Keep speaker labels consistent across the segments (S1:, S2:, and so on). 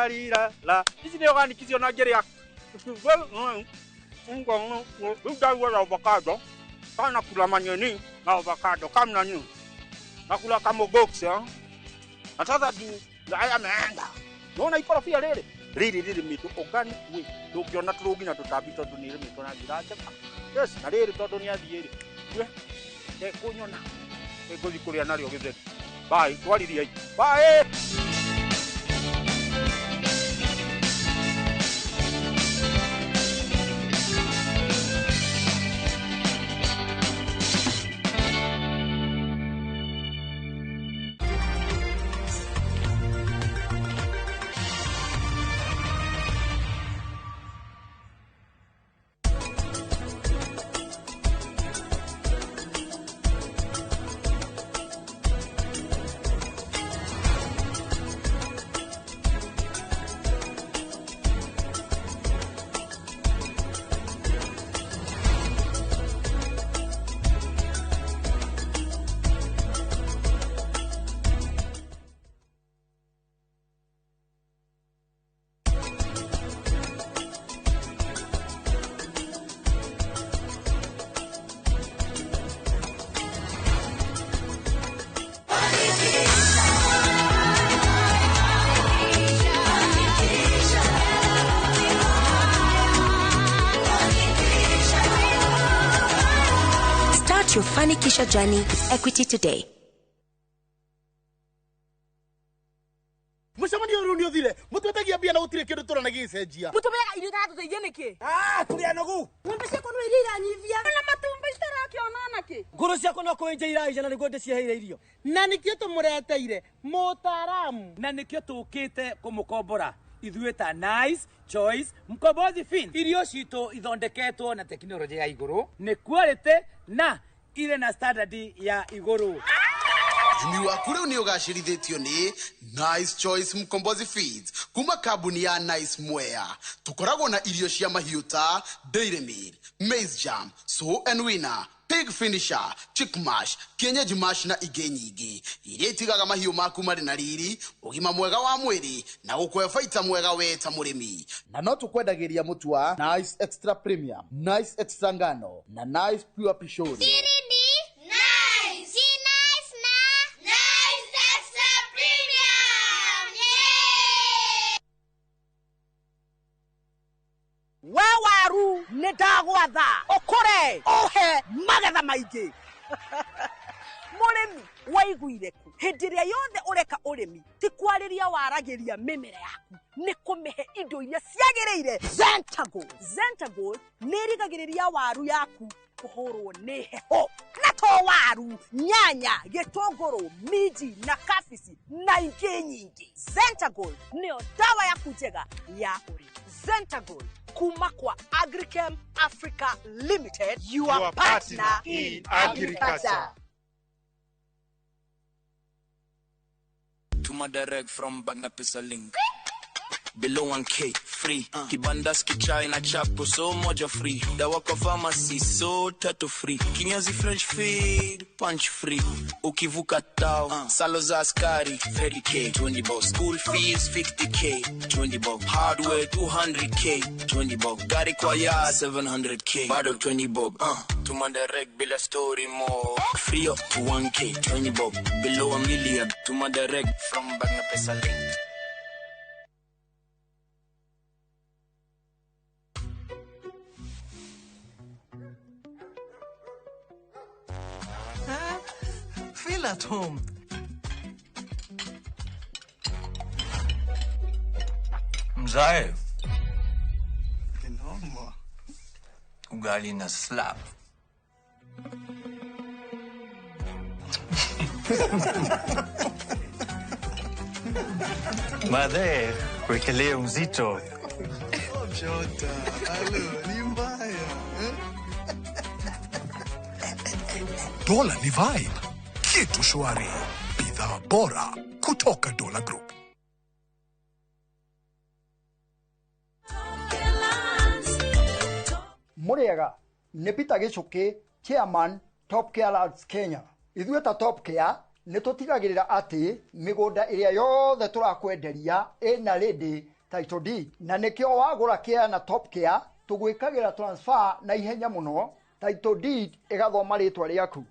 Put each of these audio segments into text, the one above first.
S1: la li la la. Ici nĩ organic icio na ngĩrĩa. Ndauga avocado. Kana kula manyeni na avocado kama nani. Nakula kama box ya. Na sasa juu haya ameenda. Unaona ikorofia rĩrĩ. Rĩrĩ rĩrĩmĩtwo organic way. Ndũngĩona tũrũgi na tũtambi tondũ nĩ ĩrĩmĩtwo na njĩra njega. Yes, na rĩrĩ tondũ nĩ athiĩ rĩ. We, ndekũnyona. Ngũthiĩ kũrĩa narĩo gĩtheri. Bye, twaririai. Bye.
S2: Start your Fanikisha journey with Equity today.
S3: Mucemanio rĩu nĩ ũthire mũtwetagia mbia na gũtirĩ kĩndũ tũrona gĩgĩcenjia.
S4: Mũtũmĩraga irio itaratũteithia nĩkĩ?
S5: Tũrĩ anogu.
S4: Ng'ombe ciakwa no iria iranyivia. Na matumbĩ citarakĩona nakĩ?
S5: Ngũrũ ciakwa no kũenja iraija na nĩguo ndĩciheire irio.
S6: Na nĩkĩo tũmũreteire mũtaaramu.
S7: Na nĩkĩo tũkĩte kũmũkombora ithuĩ ta Nice Choice Mkombozi Fin. Irio citũ ithondeketwo na tekinoronjĩ ya igũrũ, nĩ quality na irĩ na standard ya igũrũ.
S8: Ũrĩmi waku rĩu nĩ ũgacĩrithĩtio nĩ Nice Choice Mkombozi Feeds kuma kambuni ya Nice Mwea. Tũkoragwo na irio cia mahiũ ta Dairy Meal, Maize Jam, Sow and Winner, Pig Finisher, Chick Mash, Kienyeji Mash na ingĩ nyingĩ iria itigaga mahiũ maku marĩ na riri, ũgima mwega wa mwĩrĩ na gũkũhe baita mwega we ta mũrĩmi.
S3: Na no tũkwendagĩria mũtu wa Nice Extra Premium, Nice Extra Ngano na Nice Pure Pishori.
S6: We waru nĩ ndagwatha ũkũre ũhe magetha maingĩ. Mũrĩmi waiguire ku hĩndĩ ĩrĩa yothe ũreka ũrĩmi ti kwarĩria waragĩria mĩmera yaku, nĩ kũmĩhe indo iria ciagĩrĩire. Zentagold. Zentagold nĩ ĩrigagĩrĩria waru yaku kũhũrwo nĩ heho, na to waru, nyanya, gĩtũngũrũ, minji na kabici na ingĩ nyingĩ. Zentagold nĩyo dawa yaku njega ya ũrĩmi. Zentagold kuma kwa Agrichem Africa Limited, your partner in agriculture.
S9: Tuma direct from Bagna Pesa link. Below 1K free. Kibandas kichai na chapo so moja free. Dawa kwa pharmacy so tatu free. Kinyozi French feed punch free. Ukivuka tao salo za askari 30K 20 bob. School fees 50K 20 bob. Hardware 200K 20 bob. Gari kwa ya 700K bado 20 bob. Tuma direct bila story more. Free up to 1K 20 bob. Below a million. Tuma direct from Bagna Pesa link.
S10: Feel at home.
S9: Mzae.
S10: Noma.
S9: Ugali na slap.
S11: Madhe, kuwekelea mzito.
S10: Shota, alo, ni mbaya.
S12: Dola ni vibe. Kitu shwari. Bidhaa bora kutoka Dola Group.
S13: Muriega, nĩ Peter Gĩchũkĩ, Chairman, Top Care Labs Kenya. Ithuĩ ta Top Care, Nĩ tũtigagĩrĩra atĩ mĩgũnda ĩrĩa yothe tũrakwenderia ĩna ready title deed, na nĩkĩo wagũra kĩa na Top Care tũgwĩkagĩra transfer na ihenya mũno, title deed ĩgathoma rĩtwa rĩaku.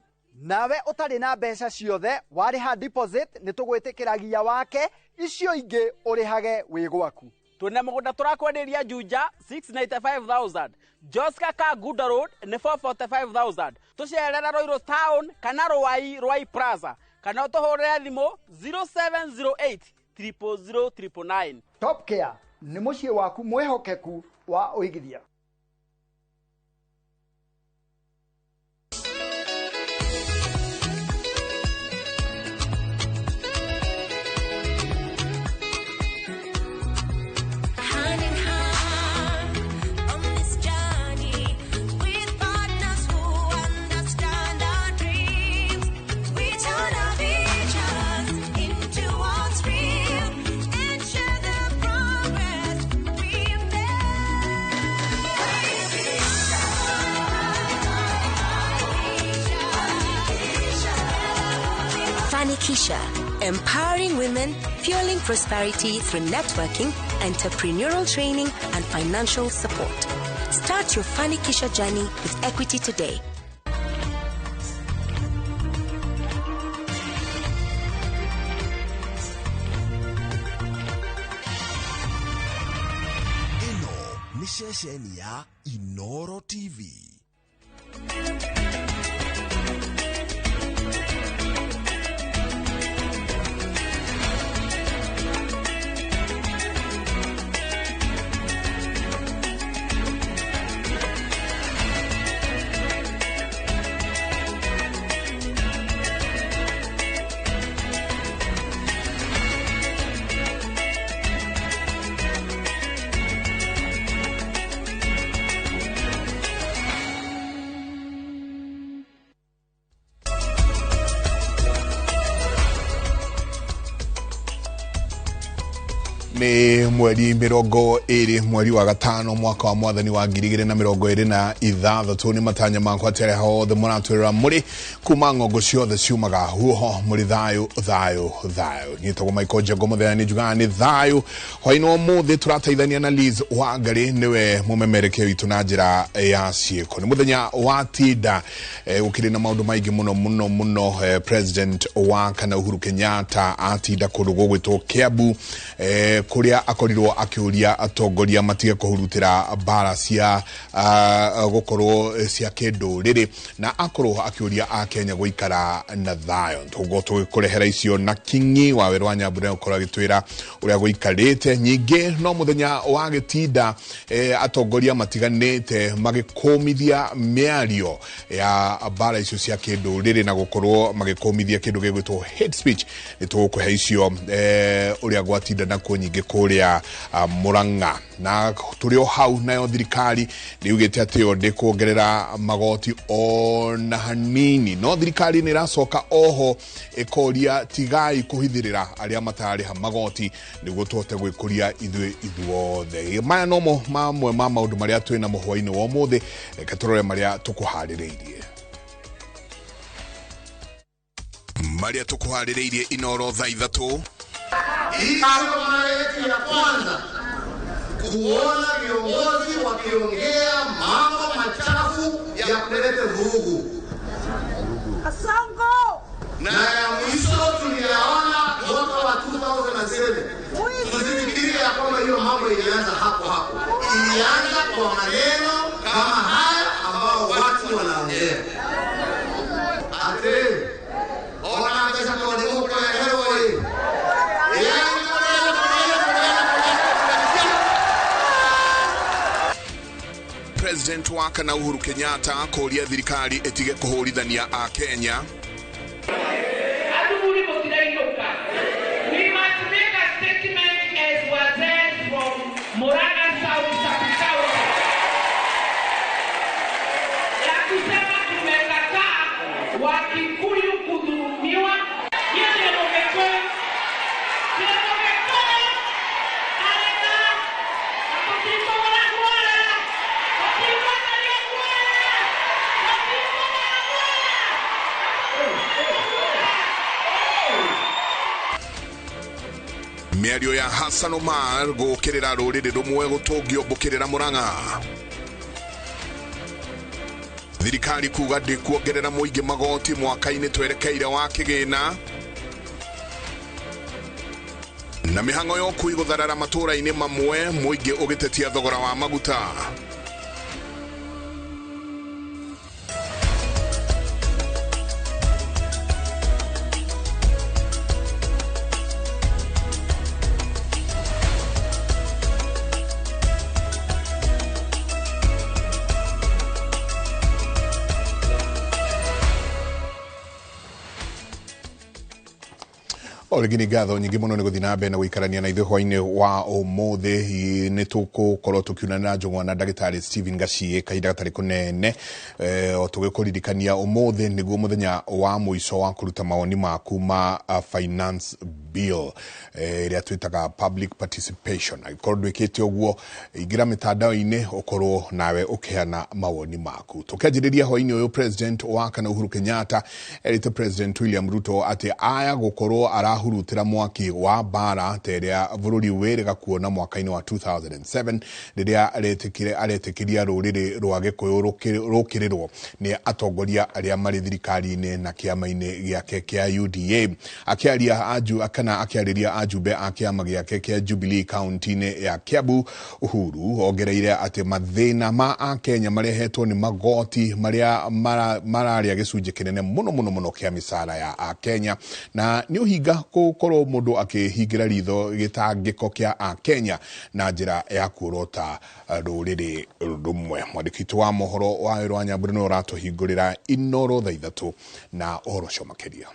S13: Nawe ũtarĩ na mbeca ciothe warĩha deposit nĩ tũgwĩtĩkĩragia wake icio ingĩ ũrĩhage wĩ gwaku.
S7: Twĩna mũgũnda tũrakwenderia Juja 695,000, Joska Kangundo Road nĩ 445,000. Tũcerera Ruiru Town kana Ruai, Ruai Plaza, kana ũtũhũrĩre thimũ 0708 000 999.
S13: Top Care nĩ mũciĩ waku mwĩhokeku wa ũigithia.
S2: Hand in hand on this journey with partners who understand our dreams. We turn our visions into what's real and share the progress we make. Fanikisha, empowering women, fueling prosperity through networking, entrepreneurial training, and financial support. Start your Fanikisha journey with Equity today.
S14: Ĩno nĩ ceceni ya Inoro TV.
S15: Nĩ mweri 20 mweri wa gatano mwaka wa mwathani wa 2026. Nĩ matanya makwa atĩ arĩa hothe mũratwĩrĩra mũrĩ kuma ng'ongo ciothe ciumaga huho mũrĩ thayũ thayũ thayũ. Nyitagwo Michael Njengo mũthenya nĩ njugaga nĩ thayũ. Hwainĩ wa ũmũthĩ tũrateithania na Liz Wangari, nĩwe mũmemerekia witũ na njĩra ya ciĩko. Nĩ mũthenya wa tinda, gũkĩrĩ na maũndũ maingĩ mũno mũno mũno. President wa kana Uhuru Kenyatta atinda kũndũ gũgwĩtwo Kiambu, kuria akorirwo akiuria atongoria matige kuhurutira mbara cia gukorwo cia kinduriri, na akorwo akiuria a Kenya guikara na thayo. Tugo tugikurehera icio na kingi wa werwa Nyambura gukorwo agitwira uria guikarite. Nyingi no muthenya wa gitinda, atongoria matiganite magikumithia miario ya mbara icio cia kinduriri na gukorwo magikumithia kindu gigwitwo hate speech. Ni tugukuhe icio uria gwatinda nakuo nyingĩ kũrĩa Murang'a. Na tũrĩ o hau, nayo thirikari nĩ yugĩte atĩ yo ndĩkuongerera magoti ona hanini, no thirikari nĩ ĩracoka oho ĩkoria tigai kũhithĩrĩra arĩa matararĩha magoti nĩguo tũhote gwĩkũria ithuĩ ithuothe. Maya nomo mamwe ma maũndũ marĩa twĩ namo hwainĩ wa ũmũthĩ. Reke tũrore marĩa tũkũharĩrĩirie. Marĩa tũkũharĩrĩirie Inoro thaa 3.
S16: Hii sio mara yetu ya kwanza kuona viongozi wakiongea mambo machafu ya kuleta vurugu.
S4: Asongo.
S16: Na ya mwisho tuliyaona mwaka wa 2007. Tusifikirie ya kwamba hiyo mambo ilianza hapo hapo. Ilianza kwa maneno kama haya ambao watu wanaongea. Ate, ona pesa kwa ni mko ya hewa hii.
S15: President wa kana Uhuru Kenyatta kũria thirikari ĩtige kũhũrithania a Kenya.
S17: We must make a statement as wazee from Murang'a South Sub-County ya kusema tumekataa Wakikuyu kudhulumiwa. Hiyo ndio Mgikuyu. Ndio Mgikuyu. Arega. Akutiko wanakuona. Akutiko wanakuona. Akutiko wanakuona.
S15: Mĩario ya Hassan Omar gũkĩrĩra rũrĩrĩ rũmwe gũtũngio mbũkĩrĩra Murang'a. Thirikari kuga ndĩkuongerera mũingĩ magoti mwaka-inĩ twerekeire wa kĩgĩna. Na mĩhang'o ya ũkui gũtharara matũũra-inĩ mamwe mũingĩ ũgĩtetia thogora wa maguta. O rĩngĩ nĩ ngatho nyingĩ mũno nĩ gũthiĩ na mbere na gũikarania na ithuĩ hwainĩ wa ũmũthĩ. Nĩ tũgũkorwo tũkiunana njũng'wa na ndagĩtarĩ Stephen Gaciĩ kahinda gatarĩ kũnene, o tũgĩkũririkania ũmũthĩ nĩguo mũthenya wa mũico wa kũruta mawoni maku ma finance bill ĩrĩa twĩtaga public participation. Angĩkorwo ndwĩkĩte ũguo, ingĩra mĩtandao-inĩ ũkorwo nawe ũkĩheana mawoni maku. Tũkĩanjĩrĩria hwainĩ ũyũ, President wa kana Uhuru Kenyatta erĩte President William Ruto atĩ aya gũkorwo arahurutĩra mwaki wa mbara ta ĩrĩa bũrũri wĩrĩga kuona mwaka-inĩ wa 2007 rĩrĩa aretĩkĩria rũrĩrĩ rwa Gĩkũyũ rũkĩrĩrwo nĩ atongoria arĩa marĩ thirikari-inĩ na kĩama-inĩ gĩake kĩa UDA. Akĩaria kana akĩarĩria ajumbe a kĩama gĩake kĩa Jubilee kaunti-inĩ ya Kiambu, Uhuru ongereire atĩ mathĩna ma akenya marehetwo nĩ magoti marĩa mararĩa gĩcunjĩ kĩnene mũno mũno mũno kĩa mĩcara ya akenya, na nĩ ũhinga gũkorwo mũndũ akĩhingĩra ritho gĩtangĩko kĩa akenya na njĩra ya kuorota rũrĩrĩ rũmwe. Mwandĩki witũ wa mohoro wa Wĩra wa Nyambura nĩwe ũratũhingũrĩra Inoro thaa 3 na ũhoro ũcio makĩria.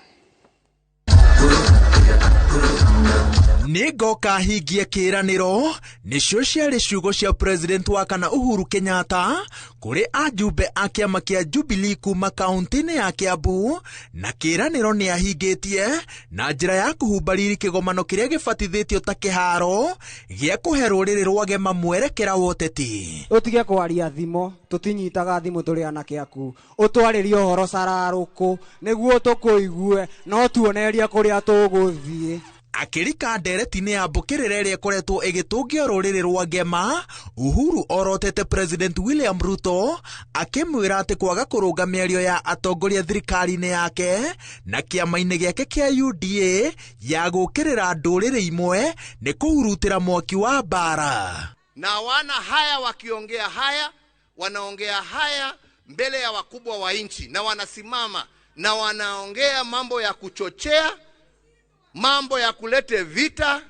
S18: Nĩ ngoka hingie kĩĩranĩro nĩcio ciarĩ ciugo cia President wa kana Uhuru Kenyatta kũrĩ ajumbe a kĩama kĩa Jubilee kuma kaunti-inĩ ya Kiambu, na kĩĩranĩro nĩ ahingĩtie na njĩra ya kũhumba riri kĩgomano kĩrĩa gĩbatithĩtio ta kĩharo gĩa kũhe rũrĩrĩ rwa Gema mwerekera wa ũteti.
S19: Ũtige kwaria thimo, tũtinyitaga thimũ tũrĩ anake aku, ũtwarĩrie ũhoro cararũkũ nĩguo tũkũigue, no tuonerie kũrĩa tũgũthiĩ.
S18: Akĩrika ndereti-inĩ ya mbũkĩrĩra ĩrĩa ĩkoretwo ĩgĩtũngio rũrĩrĩ rwa Gema, Uhuru orotete President William Ruto akĩmwĩra atĩ kwaga kũrũnga mĩario ya atongoria thirikari-inĩ yake na kĩama-inĩ gĩake kĩa UDA ya gũũkĩrĩra ndũrĩrĩ imwe nĩ kũhurutĩra mwaki wa mbara.
S16: Na wana haya wakiongea haya, wanaongea haya mbele ya wakubwa wa nchi, na wanasimama na wanaongea mambo ya kuchochea, mambo ya kulete vita,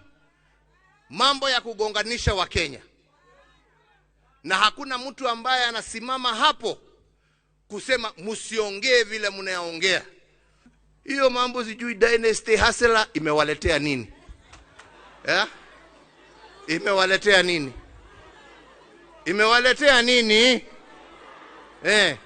S16: mambo ya kugonganisha Wakenya. Na hakuna mtu ambaye anasimama hapo kusema msiongee vile mnaongea. Hiyo mambo sijui Dynasty Hustler imewaletea nini? Eh? Imewaletea nini? Imewaletea nini? Eh.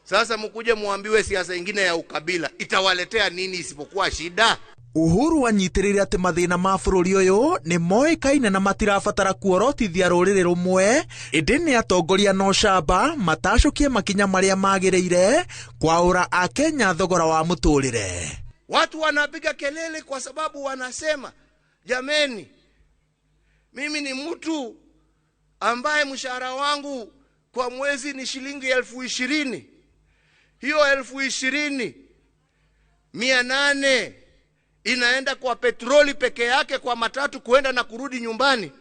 S16: Sasa mkuje muambiwe siasa ingine ya ukabila itawaletea nini isipokuwa shida?
S18: Uhuru anyitĩrĩire atĩ mathĩna ma bũrũri ũyũ nĩ moĩkaine na matirabatara kuorotithia rũrĩrĩ rũmwe, ĩndĩ nĩ atongoria na ũcamba matacũkie makinya marĩa magĩrĩire kwaũra akenya thogora wa mũtũrĩre.
S16: Watu wanapiga kelele kwa sababu wanasema, jameni, mimi ni mtu ambaye mshahara wangu kwa mwezi ni shilingi 20,000. Hiyo 20,800 inaenda kwa petroli peke yake, kwa matatu kuenda na kurudi nyumbani.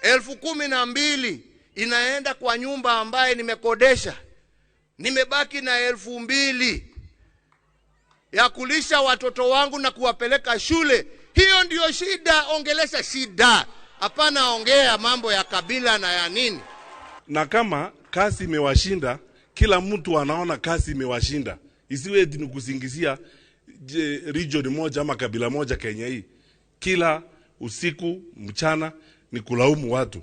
S16: 12,000 inaenda kwa nyumba ambaye nimekodesha. Nimebaki na 2,000 ya kulisha watoto wangu na kuwapeleka shule. Hiyo ndiyo shida. Ongelesha shida, hapana ongea mambo ya kabila na ya nini.
S20: Na kama kazi imewashinda, kila mtu anaona kazi imewashinda, isiwe ni kusingizia region moja ama kabila moja Kenya hii. Kila usiku mchana ni kulaumu watu,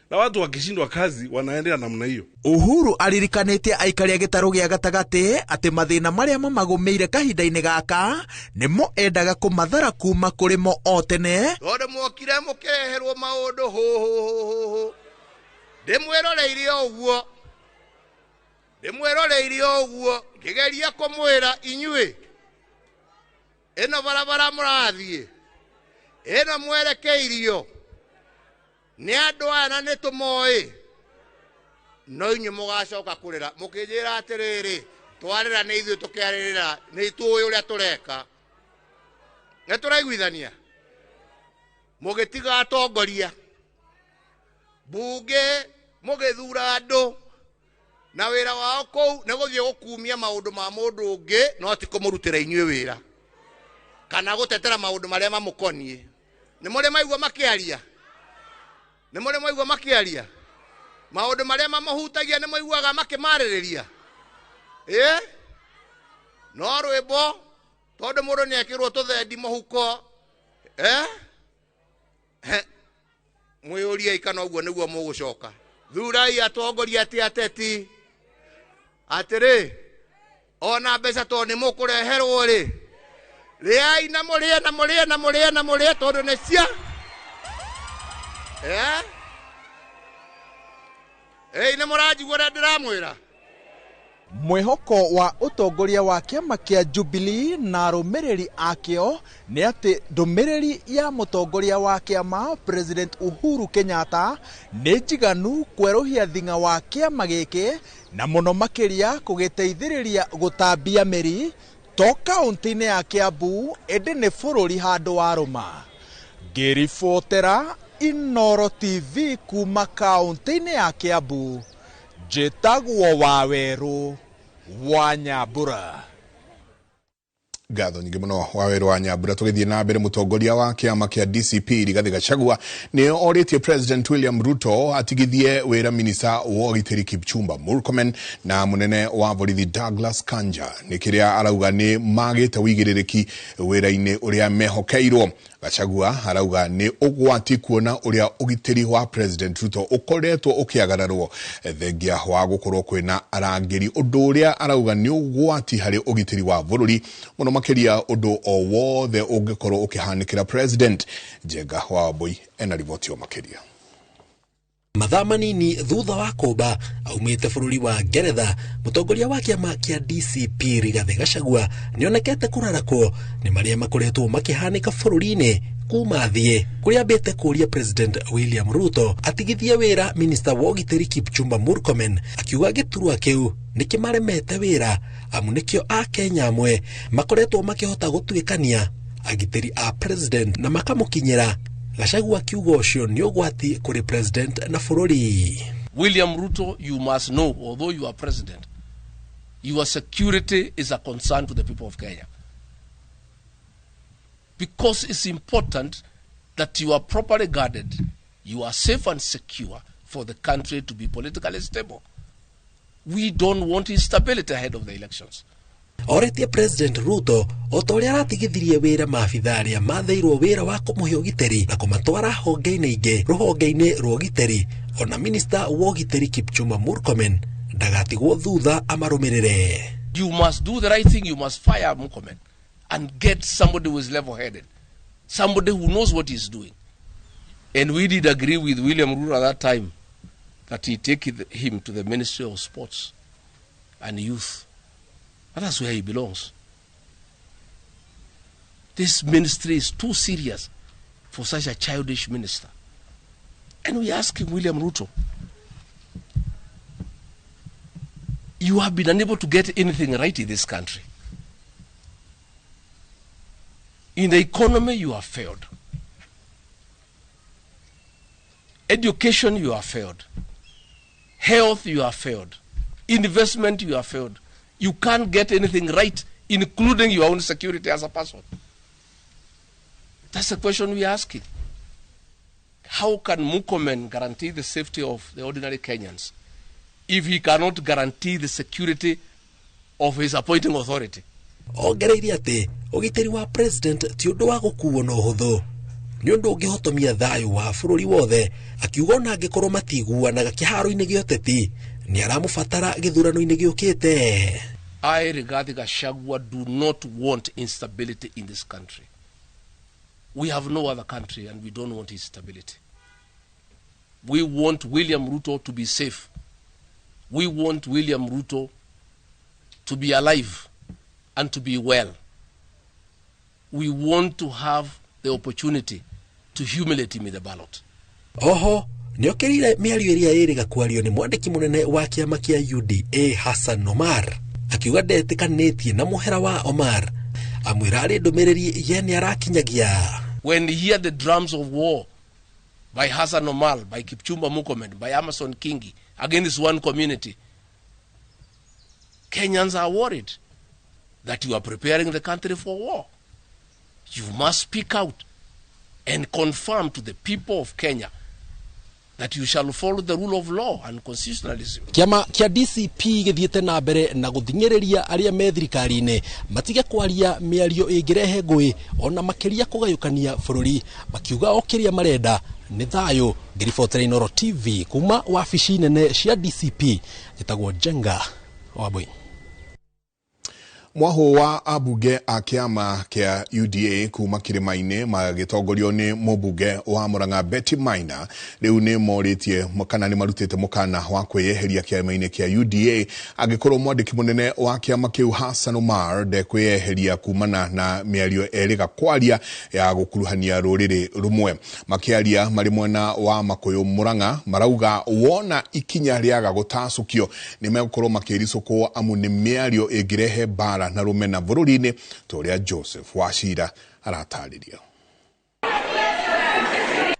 S20: na watu wakishindwa kazi wanaendea namna hiyo.
S18: Uhuru aririkanĩtie aikari a gĩtarũ gĩa gatagatĩ atĩ mathĩna marĩa mamagũmĩire kahinda-inĩ gaka nĩmo endaga kũmathara kuma kũrĩ mo o tene.
S16: Tondũ mwokire mũkĩreherwo maũndũ hũhũhũhũ, ndĩmwĩroreire ũguo, ndĩmwĩroreire ũguo ngĩgeria kũmwĩra inyuĩ ĩno barabara mũrathiĩ Ĩno mwerekeirio nĩ andũ aya na nĩ tũmoĩ, no inyuĩ mũgacoka kũrĩra mũkĩnjĩra atĩrĩrĩ, twarĩra nĩ ithuĩ tũkĩarĩrĩra, nĩ tũĩ ũrĩa tũreka. Nĩ tũraiguithania? Mũgĩtiga atongoria bunge, mũgĩthura andũ na wĩra wao kũu nĩ gũthiĩ gũkumia maũndũ ma mũndũ ũngĩ, no ti kũmũrutĩra inyuĩ wĩra kana gũtetera maũndũ marĩa mamũkoniĩ. Nĩ mũrĩ maigua makĩaria? Nĩ mũrĩ maigua makĩaria maũndũ marĩa mamũhutagia? Nĩ mũiguaga makĩmarĩrĩria? Ĩ no rwĩmbo tondũ mũndũ nĩ ekĩrwo tũthendi mũhuko, mwĩyũriei kana ũguo nĩguo mũgũcoka. Thurai atongoria ti ateti atĩrĩ, ona mbeca tondũ nĩ mũkũreherwo rĩ, rĩai na mũrĩe na mũrĩe na mũrĩe na mũrĩe tondũ nĩ cia ĩĩ nĩ mũranjigua ũrĩa ndĩramwĩra.
S18: Mwĩhoko wa ũtongoria wa kĩama kĩa Jubilee na arũmĩrĩri akĩo nĩ atĩ ndũmĩrĩri ya mũtongoria wa kĩama President Uhuru Kenyatta nĩ njiganu kwerũhia thing'a wa kĩama gĩkĩ na mũno makĩria kũgĩteithĩrĩria gũtambia mĩri to kaũntĩ-inĩ ya Kiambu ĩndĩ nĩ bũrũri handũ warũma. Ngĩribotera Inooro TV kuma kaũntĩ-inĩ ya Kiambu, njĩtagwo Wawerũ wa Nyambura.
S15: Ngatho nyingĩ mũno Wawerũ wa Nyambura. Tũgĩthiĩ na mbere, mũtongoria wa kĩama kĩa DCP Rigathĩ Gachagua nĩ orĩtie President William Ruto atigithie wĩra minista wa ũgitĩri Kipchumba Murkomen na mũnene wa borithi Douglas Kanja nĩ kĩrĩa arauga nĩ magĩte wĩigĩrĩrĩki wĩra-inĩ ũrĩa mehokeirwo. Gachagua arauga nĩ ũgwati kuona ũrĩa ũgitĩri wa President Ruto ũkoretwo ũkĩagararwo thengia wa gũkorwo kwĩna arangĩri, ũndũ ũrĩa arauga nĩ ũgwati harĩ ũgitĩri wa bũrũri mũno makĩria ũndũ o wothe ũngĩkorwo ũkĩhanĩkĩra President. Njenga wa Wambui ena riboti o makĩria.
S21: Mathaa manini thutha wa kũmba aumĩte bũrũri wa Ngeretha, mũtongoria wa kĩama kĩa DCP Rigathĩ Gachagua nĩonekete kũrarakwo nĩ marĩa makoretwo makĩhanĩka bũrũri-inĩ kuma thiĩ kũrĩa ambĩte kũria President William Ruto atigithie wĩra minista wa ũgitĩri Kipchumba Murkomen, akiuga gĩturwa kĩu nĩkĩmaremete wĩra amu nĩkĩo Akenya amwe makoretwo makĩhota gũtuĩkania agitĩri a president na makamũkinyĩra. Gachagua akiuga ũcio nĩ ũgwati kũrĩ president na bũrũri.
S22: William Ruto, you must know, although you are president, your security is a concern to the people of Kenya. Because it's important that you are properly guarded, you are safe and secure for the country to be politically stable. We don't want instability ahead of the elections.
S21: Oretie President Ruto o ta ũrĩa aratigithirie wĩra maabitha arĩa matheirwo wĩra wa kũmũhe ũgitĩri na kũmatwara honge-inĩ ingĩ rũhonge-inĩ rwa ũgitĩri, ona minista wa ũgitĩri Kipchumba Murkomen ndagatigwo thutha amarũmĩrĩre.
S22: You must do the right thing. You must fire Murkomen and get somebody who is level-headed, somebody who knows what he's doing. And we did agree with William Ruto at that time that he take him to the Ministry of Sports and Youth. And that's where he belongs. This ministry is too serious for such a childish minister. And we ask him, William Ruto, you have been unable to get anything right in this country. In the economy, you have failed. Education, you have failed. Health, you have failed. Investment, you have failed. You can't get anything right, including your own security as a person. That's the question we are asking. How can Murkomen guarantee the safety of the ordinary Kenyans if he cannot guarantee the security of his appointing authority?
S21: Ongereire atĩ ũgitĩri wa president ti ũndũ wa gũkuo na ũhũthũ, nĩ ũndũ ũngĩhotomia thayũ wa bũrũri wothe, akiuga ona angĩkorwo matiguanaga kĩharo-inĩ gĩa ũteti nĩ aramũbatara gĩthurano-inĩ gĩũkĩte.
S22: I, Rigathi Gachagua, do not want instability in this country. We have no other country and we don't want instability. We want William Ruto to be safe. We want William Ruto to be alive and to be well. We want to have the opportunity to humiliate him in the ballot.
S21: Oho nĩokĩrĩire mĩario ĩrĩa ĩrĩga kwario nĩ mwandĩki mũnene wa kĩama kĩa UDA Hassan Omar akiuga ndetĩkanĩtie na mũhera wa Omar amwĩra arĩ ndũmĩrĩri ye nĩarakinyagia.
S22: When you hear the drums of war by Hassan Omar, by Kipchumba Murkomen, by Amason Kingi against one community, Kenyans are worried that you are preparing the country for war. You must speak out and confirm to the people of Kenya that you shall follow the rule of law and constitutionalism.
S21: Kĩama kĩa DCP gĩthiĩte na mbere na gũthing'ĩrĩria arĩa me thirikari-inĩ matige kwaria mĩario ĩngĩrehe ngũĩ ona makĩria kũgayũkania bũrũri, makiuga o kĩrĩa marenda nĩ thayũ. Ngĩribotera Inooro TV kuma wabici nene cia DCP, njĩtagwo Njenga Wambui.
S15: Mwaho wa abunge a kĩama kĩa UDA kuma kĩrĩma-inĩ magĩtongorio nĩ mũmbunge wa Murang'a Betty Maina rĩu nĩ morĩtie kana nĩ marutĩte mũkana wa kwĩyeheria kĩama-inĩ kĩa UDA angĩkorwo mwandĩki mũnene wa kĩama kĩu Hassan Omar ndekwĩyeheria kumana na mĩario ĩrĩga kwaria ya gũkuruhania rũrĩrĩ rũmwe. Makĩaria marĩ mwena wa Makuyu Murang'a marauga wona ikinya rĩaga gũtacũkio nĩ megũkorwo makĩricũkwo amu nĩ mĩario ĩngĩrehe mbara na rumena bũrũri-inĩ ta ũrĩa Joseph Wachira aratarĩria.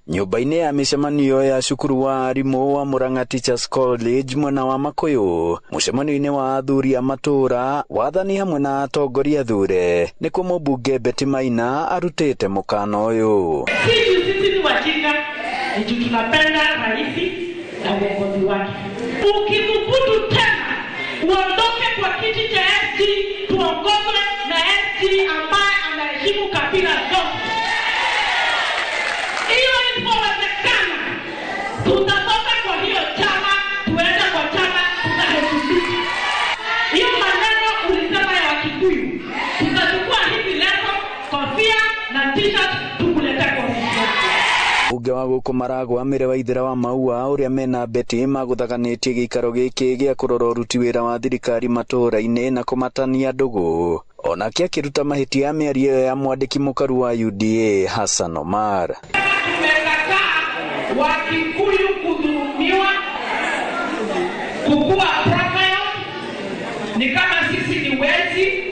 S1: Nyũmba-inĩ ya mĩcemanio ya cukuru wa arimũ wa Murang'a Teachers College mwena wa Makuyu, mũcemanio-inĩ wa athuri a matũũra, wathani hamwe na atongoria athure, nĩkuo mũmbunge Betty Maina arutĩte mũkana ũyũ.
S17: Sisi ni wajinga, ni tunapenda rais na uongozi wake. Ukithubutu tena uondoke kwa kiti cha SG, tuongozwe na SG ambaye anaheshimu kabila zote. Hiyo isipowezekana, tutatoka kwa hiyo chama, tuende kwa chama tutaheshimika. Hiyo maneno ulisema ya Wakikuyu, tutachukua hizi leso, kofia na t-shirt tukulete kwa ofisi.
S1: Mbunge wa gũkũ Maragwa Mĩrĩ Waithera wa Maua ũrĩa mena Betty magũthaganĩtie gĩikaro gĩkĩ gĩa kũrora ũruti wĩra wa thirikari matũũra-inĩ na kũmatania ndũgũ, onake akĩruta mahĩtia ya mĩario ĩyo ya mwandĩki mũkaru wa UDA Hassan Omar.
S17: Tumekataa Wakikuyu kudhulumiwa, kukua profile ni kama sisi ni wezi.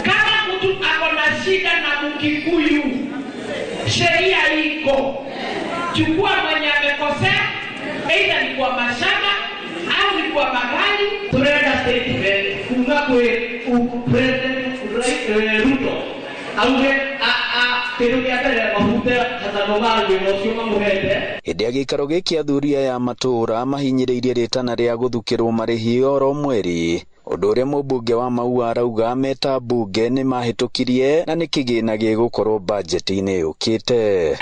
S17: Kama mtu ako na shida na Mkikuyu, sheria iko. Chukua mwenye amekosea, aidha ni kwa mashamba au ni kwa magari.
S5: Turenda statement kuma kwe President Ruto auge kĩndũ kĩa mbere mabute Hassan Omar wĩra ũcio mamũhete.
S1: Hĩndĩ ya gĩikaro gĩkĩ athuri aya a matũũra mahinyĩrĩirie rĩtana rĩa gũthukĩrwo marĩhi oro mweri, ũndũ ũrĩa mũmbunge wa Maua arauga meta mbunge nĩ mahĩtũkirie na nĩ kĩgĩna gĩgũkorwo bajeti-inĩ yũkĩte.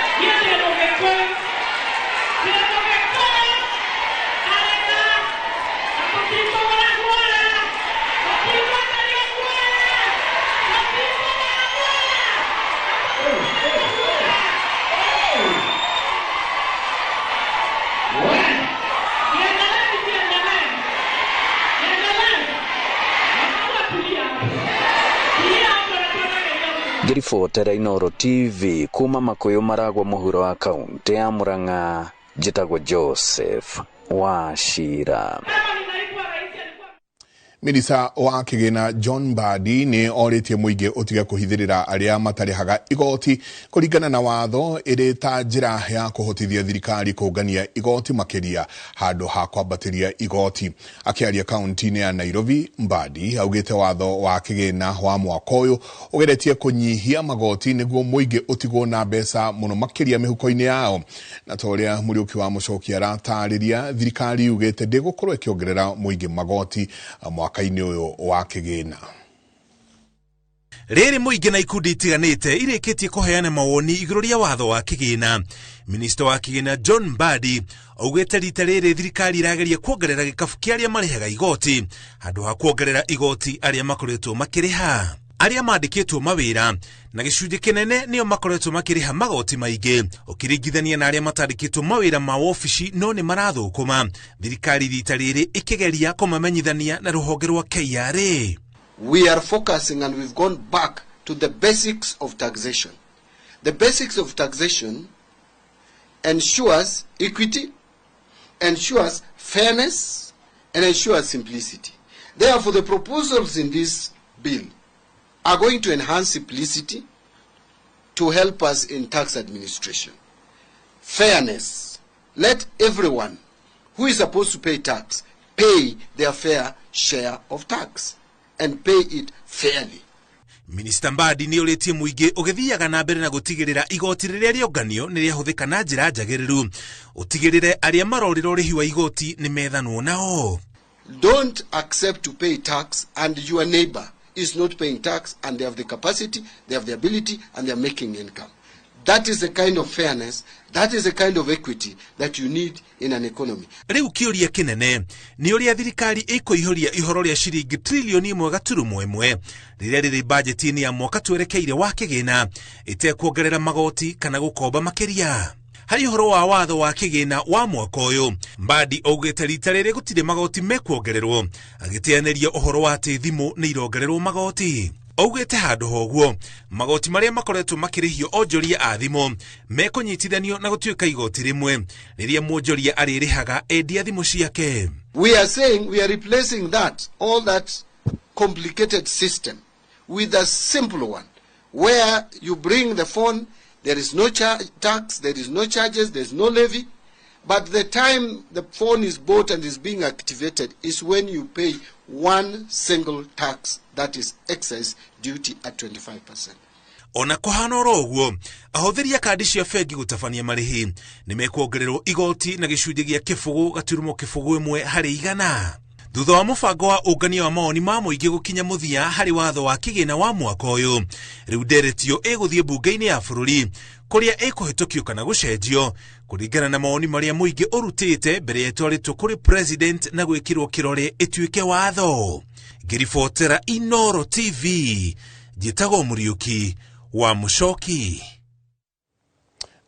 S1: Ngĩribotera Inooro TV kuma Makuyu Maragwa mũhuro wa kaunti ya Murang'a, njĩtagwo Joseph Wachira.
S15: Minista wa kĩgĩna John Mbadi nĩ orĩtie mũingĩ ũtige kũhithĩrĩra arĩa matarĩhaga igoti kũringana na watho ĩrĩ ta njĩra ya kũhotithia thirikari kũngania igoti makĩria handũ ha kwambatĩria igoti. Akĩaria kaunti-inĩ ya Nairobi, Mbadi augĩte watho wa kĩgĩna wa mwaka ũyũ ũgeretie kũnyihia magoti nĩguo mũingĩ ũtigwo na mbeca mũno makĩria mĩhuko-inĩ yao. Na ta ũrĩa Mũriũki wa Mũcoki aratarĩria, thirikari yugĩte ndĩgũkorwo ĩkĩongerera mũingĩ magoti mwaka-inĩ ũyũ wa kĩgĩna.
S23: Rĩrĩ mũingĩ na ikundi itiganĩte irĩkĩtie kũheana mawoni igũrũ rĩa watho wa kĩgĩna. Minista wa kĩgĩna John Mbadi augĩte rita rĩrĩ thirikari ĩrageria kuongerera gĩkabu kĩa arĩa marĩhaga igoti handũ ha kuongerera igoti arĩa makoretwo makĩrĩha. Arĩa mandĩkĩtwo mawĩra na gĩcunjĩ kĩnene nĩo makoretwo makĩrĩha magoti maingĩ ũkĩringithania na arĩa matandĩkĩtwo mawĩra ma wobici no nĩ marathũkũma. Thirikari rita rĩrĩ ĩkĩgeria kũmamenyithania na rũhonge rwa KRA.
S24: We are focusing and we've gone back to the basics of taxation.
S16: The basics of taxation ensures equity, ensures fairness, and ensures simplicity. Therefore, the proposals in this bill are going to enhance simplicity to help us in tax administration. Fairness. Let everyone who is supposed to pay tax pay their fair share of tax and pay it fairly.
S23: Minista Mbadi nĩ ũrĩtie mũingĩ ũgĩthiaga na mbere na gũtigĩrĩra igoti rĩrĩa rĩonganio nĩ rĩahũthĩka na njĩra njagĩrĩru, ũtigĩrĩre arĩa marorĩra ũrĩhi wa igoti nĩ methanwo nao.
S16: Don't accept to pay tax and your neighbor is not paying tax and they have the capacity, they have the ability and they are making income. That is the kind of fairness, that is the kind of equity that you need in an economy.
S23: Rĩu kĩũria kĩnene nĩ ũrĩa thirikari ĩkũihũria ihoro rĩa ciringi trilioni 1.1 rĩrĩa rĩrĩ bajeti-inĩ ya mwaka twerekeire wa kĩgĩna ĩtekuongerera magoti kana gũkomba makĩria. Harĩ ũhoro wa watho wa kĩgĩna wa mwaka ũyũ, Mbadi augĩte rita rĩrĩ gũtirĩ magoti mekuongererwo, agĩteanĩria ũhoro wa atĩ thimũ nĩ irongererwo magoti. Augĩte handũ hoguo magoti marĩa makoretwo makĩrĩhio onjoria a thimũ mekũnyitithanio na gũtuĩka igoti rĩmwe rĩrĩa mwonjoria arĩrĩhaga endia thimũ ciake.
S16: We are saying we are replacing that, all that complicated system with a simple one where you bring the phone, there is no tax, there is no charges, there is no levy, but the time the phone is bought and is being activated is when you pay one single tax, that is excise duty at 25%.
S23: Ona kũhana oro ũguo, ahũthĩri a kandi cia bengi gũtabania marĩhi nĩ mekuongererwo igoti na gĩcunjĩ gĩa 0.01 harĩ igana. Thutha wa mũbango wa ũngania wa mawoni ma mũingĩ gũkinya mũthia harĩ watho wa kĩgĩna wa mwaka ũyũ, rĩu nderetio ĩgũthiĩ mbunge-inĩ ya bũrũri kũrĩa ĩkũhĩtũkio kana gũcenjio kũringana na mawoni marĩa mũingĩ ũrutĩte mbere ya ĩtwarĩtwo kũrĩ president na gwĩkĩrwo kĩrore ĩtuĩke watho. Ngĩribotera Inoro TV, njĩtagwo Mũriũki wa Mũcoki.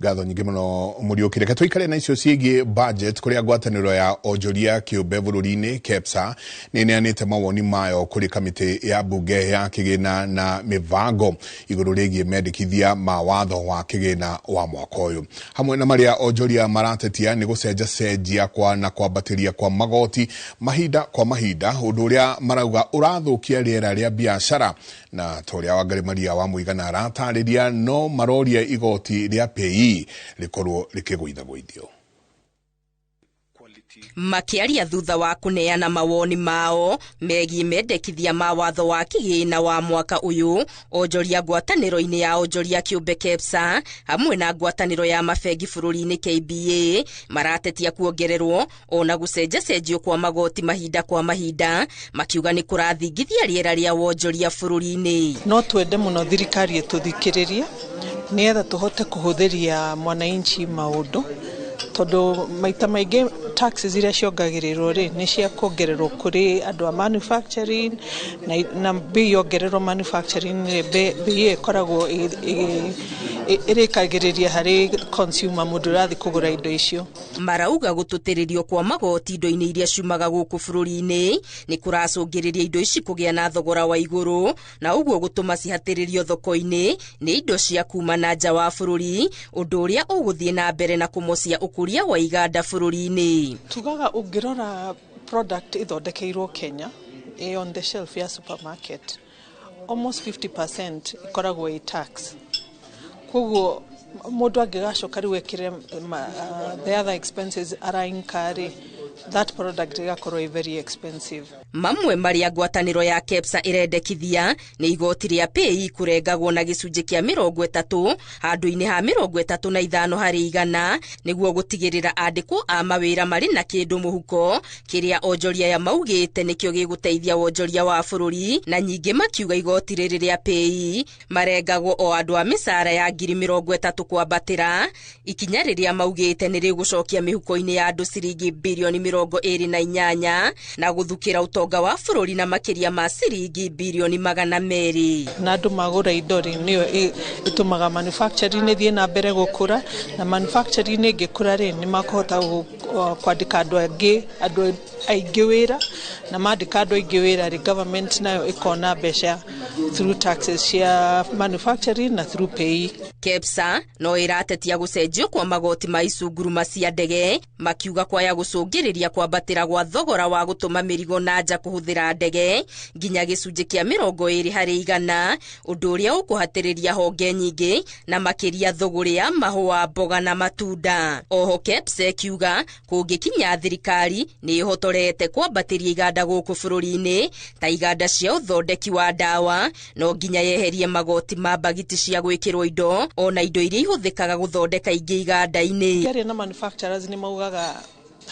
S15: Ngatho nyingĩ mũno Mũriũki. Reke tũikare na icio ciĩgiĩ budget kũrĩa ngwatanĩro ya onjoria kĩũmbe bũrũri-inĩ KEPSA nĩ ĩneanĩte mawoni mayo kũrĩ kamĩtĩ ya mbunge ya kĩgĩna na mĩbango igũrũ rĩgiĩ mendekithia ma watho wa kĩgĩna wa mwaka ũyũ. Hamwe na marĩa onjoria maratetia nĩ gũcenjacenjia kwa na kwambatĩria kwa magoti mahinda kwa mahinda, ũndũ ũrĩa marauga ũrathũkia rĩera rĩa biacara, na ta ũrĩa Wangarĩ Maria wa Mũigana aratarĩria, no maroria igoti rĩa PAYE rĩkorwo rĩkĩgũithagũithio.
S3: Makĩaria thutha wa kũneana mawoni mao megiĩ mendekithia ma watho wa kĩgĩna wa mwaka ũyũ, onjoria ngwatanĩro-inĩ ya onjoria kĩũmbe KEPSA hamwe na ngwatanĩro ya mabengi bũrũri-inĩ KBA maratetia kuongererwo ona gũcenjacenjio kwa magoti mahinda kwa mahinda, makiuga nĩ kũrathingithia rĩera rĩa wonjoria bũrũri-inĩ.
S6: No twende mũno thirikari ĩtũthikĩrĩrie nĩgetha tũhote kũhũthĩria mwananchi maũndũ, tondũ maita maingĩ taxes iria ciongagĩrĩrwo rĩ nĩ cia kuongererwo kũrĩ andũ a manufacturing, na bei yongererwo manufacturing rĩ, bei ĩyo ĩkoragwo ĩrĩkagĩrĩria harĩ consumer, mũndũ ũrathiĩ kũgũra indo icio.
S3: Marauga gũtũtĩrĩrio kwa magoti indo-inĩ iria ciumaga gũkũ bũrũri-inĩ nĩ kũracũngĩrĩria indo ici kũgĩa na thogora wa igũrũ, na ũguo gũtũma cihatĩrĩrio thoko-inĩ nĩ indo cia kuma na nja wa bũrũri, ũndũ ũrĩa ũgũthiĩ na mbere na kũmocia ũkũria wa iganda bũrũri-inĩ.
S6: Tugaga ũngĩrora product ĩthondekeirwo Kenya ĩ on the shelf ya supermarket, almost 50% ĩkoragwo ĩ tax. Koguo mũndũ angĩgacoka rĩu ekĩre the other expenses arainka rĩ, that product ĩgakorwo ĩ very expensive.
S3: Mamwe marĩa ngwatanĩro ya KEPSA ĩrendekithia nĩ igoti rĩa PAYE kũrengagwo na gĩcunjĩ kĩa 30 handũ-inĩ ha 35 harĩ igana, nĩguo gũtigĩrĩra andĩkwo a mawĩra marĩ na kĩndũ mũhuko kĩrĩa onjoria ya maugĩte nĩkĩo gĩgũteithia wonjoria wa bũrũri. Na nyingĩ makiuga igoti rĩrĩ rĩa PAYE marengagwo o andũ a mĩcara ya 30,000 kwambatĩra, ikinya rĩrĩa maugĩte nĩ rĩgũcokia mĩhuko-inĩ ya andũ ciringi birioni 28 na gũthukĩra ũtonga wa bũrũri na makĩria ma ciringi birioni 200.
S6: Na andũ magũra indo rĩ, nĩyo ĩtũmaga manufacturing ĩthiĩ na mbere gũkũra, na manufacturing ĩngĩkũra rĩ, nĩ makũhota kwandĩka andũ aingĩ wĩra, na mandĩka andũ aingĩ wĩra rĩ, government nayo ĩkona mbeca through taxes cia manufacturing na through pay.
S3: KEPSA no ĩratetia gũcenjio kwa magoti ma icunguruma cia ndege, makiuga kwaya gũcũngĩrĩria kwambatĩra gwa thogora wa gũtũma mĩrigo na nja kũhũthĩra ndege nginya gĩcunjĩ kĩa 20%, ũndũ ũrĩa ũkũhatĩrĩria honge nyingĩ na makĩria thũgũrĩ ya mahũa, mboga na matunda. Oho KEPSA ĩkiuga kũngĩkinya thirikari nĩ ĩhotorete kwambatĩria iganda gũkũ bũrũri-inĩ ta iganda cia ũthondeki wa ndawa, no nginya yeherie magoti ma mbagiti cia gwĩkĩrwo indo ona indo iria ihũthĩkaga gũthondeka ingĩ iganda-inĩ.
S6: Kĩaria na manufacturers nĩ maugaga